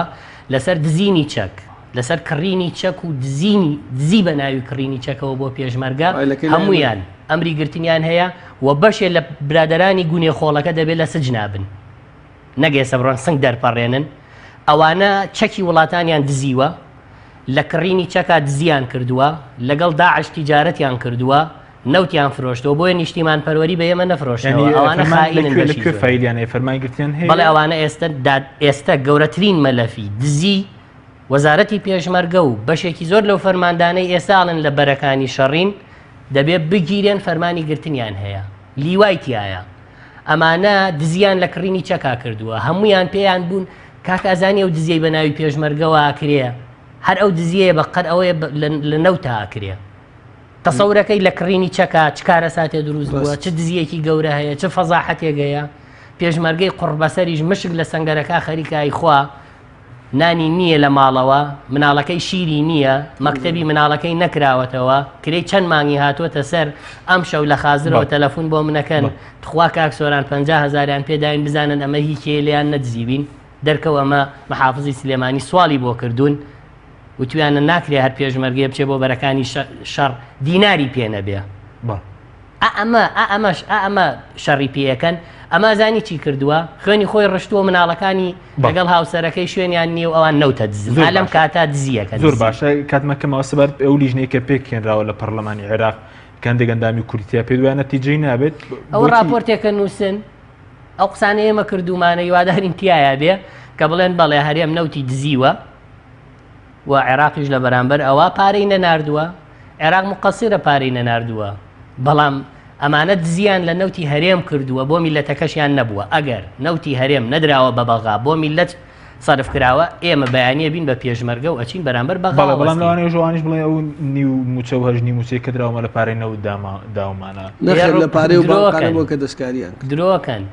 لەسەر دزینی چەک لەسەر کڕینی چەک و دزینی دزی بە ناوی کڕینی چەکەوە بۆ پێشمەرگە هەمویان ئەمری گرتنیان هەیە و بەشێ لە برادرانی گونێ خۆڵەکە دەبێت لە سجنا بن نەگەێسە بڕۆن سنگ دەرپەڕێنن ئەوانە چەکی وڵاتانیان دزیوە لە کڕینی چەکا دزیان کردووە لەگەڵ داعش تیجارەتیان کردووە نەوتیان فرۆشتەوە بۆیە نیشتیمان پەروەری بە ئێمە نەفرۆشتەوە ئەوانە خائینن لە کوێ فایلیان هەیە فەرمانی گرتنیان هەیە بەڵێ ئەوانە ئێستا داد ئێستا گەورەترین مەلەفی دزی وەزارەتی پێشمەرگە و بەشێکی زۆر لەو فەرماندانەی ئێستا ئەڵێن لە بەرەکانی شەڕین دەبێ بگیرێن فەرمانی گرتنیان هەیە لیوای تایە ئەمانە دزیان لە کڕینی چەکا کردووە هەمویان پێیان بوون کاک ئەزانی ئەو دزیەی بە ناوی پێشمەرگەوە ئاکرێ هەر ئەو دزیەیە بە قەر ئەوەیە لە نەوتا ئاکرێ تەسەورەکەی لە کڕینی چەکا چ کارەساتێ دروست بووە چ دزیەکی گەورە هەیە چ فەزاحەتێک هەیە پێشمەرگەی قوڕبەسەریش مشک لە سەنگەرەکە خەریکە ئەیخوا نانی نییە لە ماڵەوە مناڵەکەی شیری نییە مەکتەبی مناڵەکەی نەکراوەتەوە کرێی چەند مانگی هاتووەتە سەر ئەم شەو لە خازرەوە تەلەفۆن بۆ منەکەن تخوا کاک سۆران 50 هەزاریان پێداین بزانن ئەمە هی کێ لێیان نەدزیبین دەرکەو ئەمە محافزی سلێمانی سواڵی بۆ کردوون وتویانە ناکرێ هەر پێشمەرگەیە بچێ بۆ بەرەکانی شەڕ دیناری پێ نەبێ ئا ئەمە ئا ئەمەش ئا ئەمە شەڕی پێیەکەن ئەمە زانی چی کردووە خوێنی خۆی ڕشتووە مناڵەکانی لەگەڵ هاوسەرەکەی شوێنیان نییە و ئەوان نەوتە دزن لەم کاتا دزیەکە زۆر باشە کاتمەکەمەوە سەبارەت ئەو لیژنەی کە پێکهێنراوە لە پەرلەمانی عێراق کەندێک ئەندامی کوردیا پێ دوای نەتیجەی نابێت ئەو راپۆرتێکە نووسن ئەو قسانە ئێمە کردومانە هیوادارین تایە بێ کە بڵێن بەڵێ هەرێم نەوتی دزیوە و عێراقیش لە بەرامبەر ئەوە پارەی نەناردووە، عێراق موقەسیرە پارەی نەناردووە، بەڵام. ئەمانە دزیان لە نەوتی هەرێم کردووە بۆ میللەتەکەشیان نەبووە ئەگەر نەوتی هەرێم نەدراوە بە بەغا بۆ میللەت سەرف کراوە ئێمە بەیانیە بین بە پێشمەرگە و ئەچین بەرامبەر بەغا بەڵێ بەڵام لەوانەیە ژوانیش بڵێ ئەو نیو موچە و هەژنی موچەی کە دراومە لە پارەی نەوت داومانە نەخێر لە پارەی و بانقانە بۆ کە دەستکاریان درۆکەن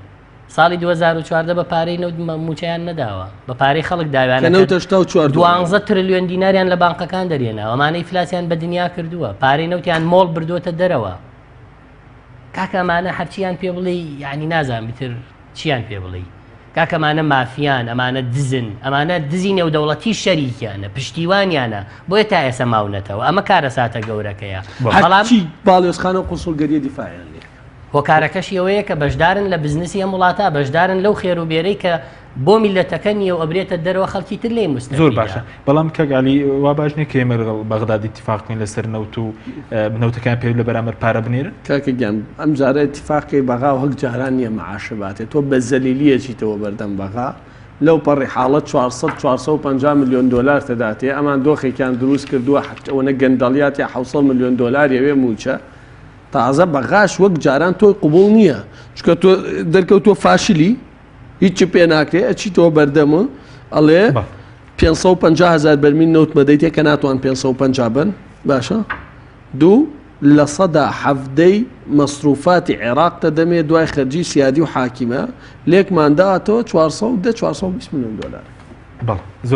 ساڵی 2014 بە پارەی نەوت موچەیان نەداوە بە پارەی خەڵک داویانە کە نەوت 84 دوانزە ترلیۆن دیناریان لە بانقەکان دەرێناوە ئەمانە ئیفلاسیان بە دنیا کردووە پارەی نەوتیان مۆڵ بردووەتە دەرەوە کاکە ئەمانە هەرچیان پێ بڵێ یعنی نازانم ئیتر چیان پێ بڵێی کاکە ئەمانە مافیان ئەمانە دزن ئەمانە دزی نێودەوڵەتی شەریکیانە پشتیوانیانە بۆیە تا ئێسە ماونەتەوە ئەمە کارەساتە گەورەکەیە بەڵام هەرچی باڵیۆزخانە و قونسوڵگەریە دیفاعیان لێ هۆکارەکەشی ئەوەیە کە بەشدارن لە بزنسی ئەم وڵاتە بەشدارن لەو خێر و بێرەی کە بۆ میللەتەکە نییە و ئەبرێتە دەرەوە خەڵکی تر لێی موستەفیدە. زۆر باشە بەڵام کاک عەلی وا باش نییە کە ئێمە لەگەڵ بەغداد ئیتیفاق بکەین لەسەر نەوت و نەوتەکان پێ لە بەرامبەر پارە بنێرن؟ کاکە گیان ئەم جارە ئیتیفاقی بەغا وەک جاران نییە مەعاشە باتێ تۆ بە زەلیلی ئەچیتەوە بەردەم بەغا لەو پەڕی حاڵەت 400 450 ملیۆن دۆلار تەداتێ ئەمان دۆخێکیان دروست کردووە ئەوەنە گەندەڵیات یا 700 ملیۆن دۆلار ئەوێ مووچە تازە بەغاش وەک جاران تۆی قبوڵ نییە چونکە تۆ دەرکەوتووە فاشلی هیچ پێ ناکرێ ئەچیتەوە بەردەم و ئەڵێ 550 هزار بەرمیل نەوت مەدەیتێ کە ناتوان 550 بن باشە دوو 17% مەسروفاتی عێراق دەدەمێ دوای خەرجی سیادی و حاکیمە لێکمان داتەوە 410 420 میلیۆن دلار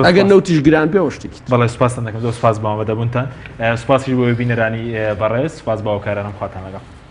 ئەگەر نەوتیش گران بێ شتێکی بەڵێ سپاستان دەکەم زۆر سپاس بۆ ئامادەبوونتان سپاسیش بۆ بینەرانی بەڕێز سپاس باوکارانم خواتان لەگەڵ.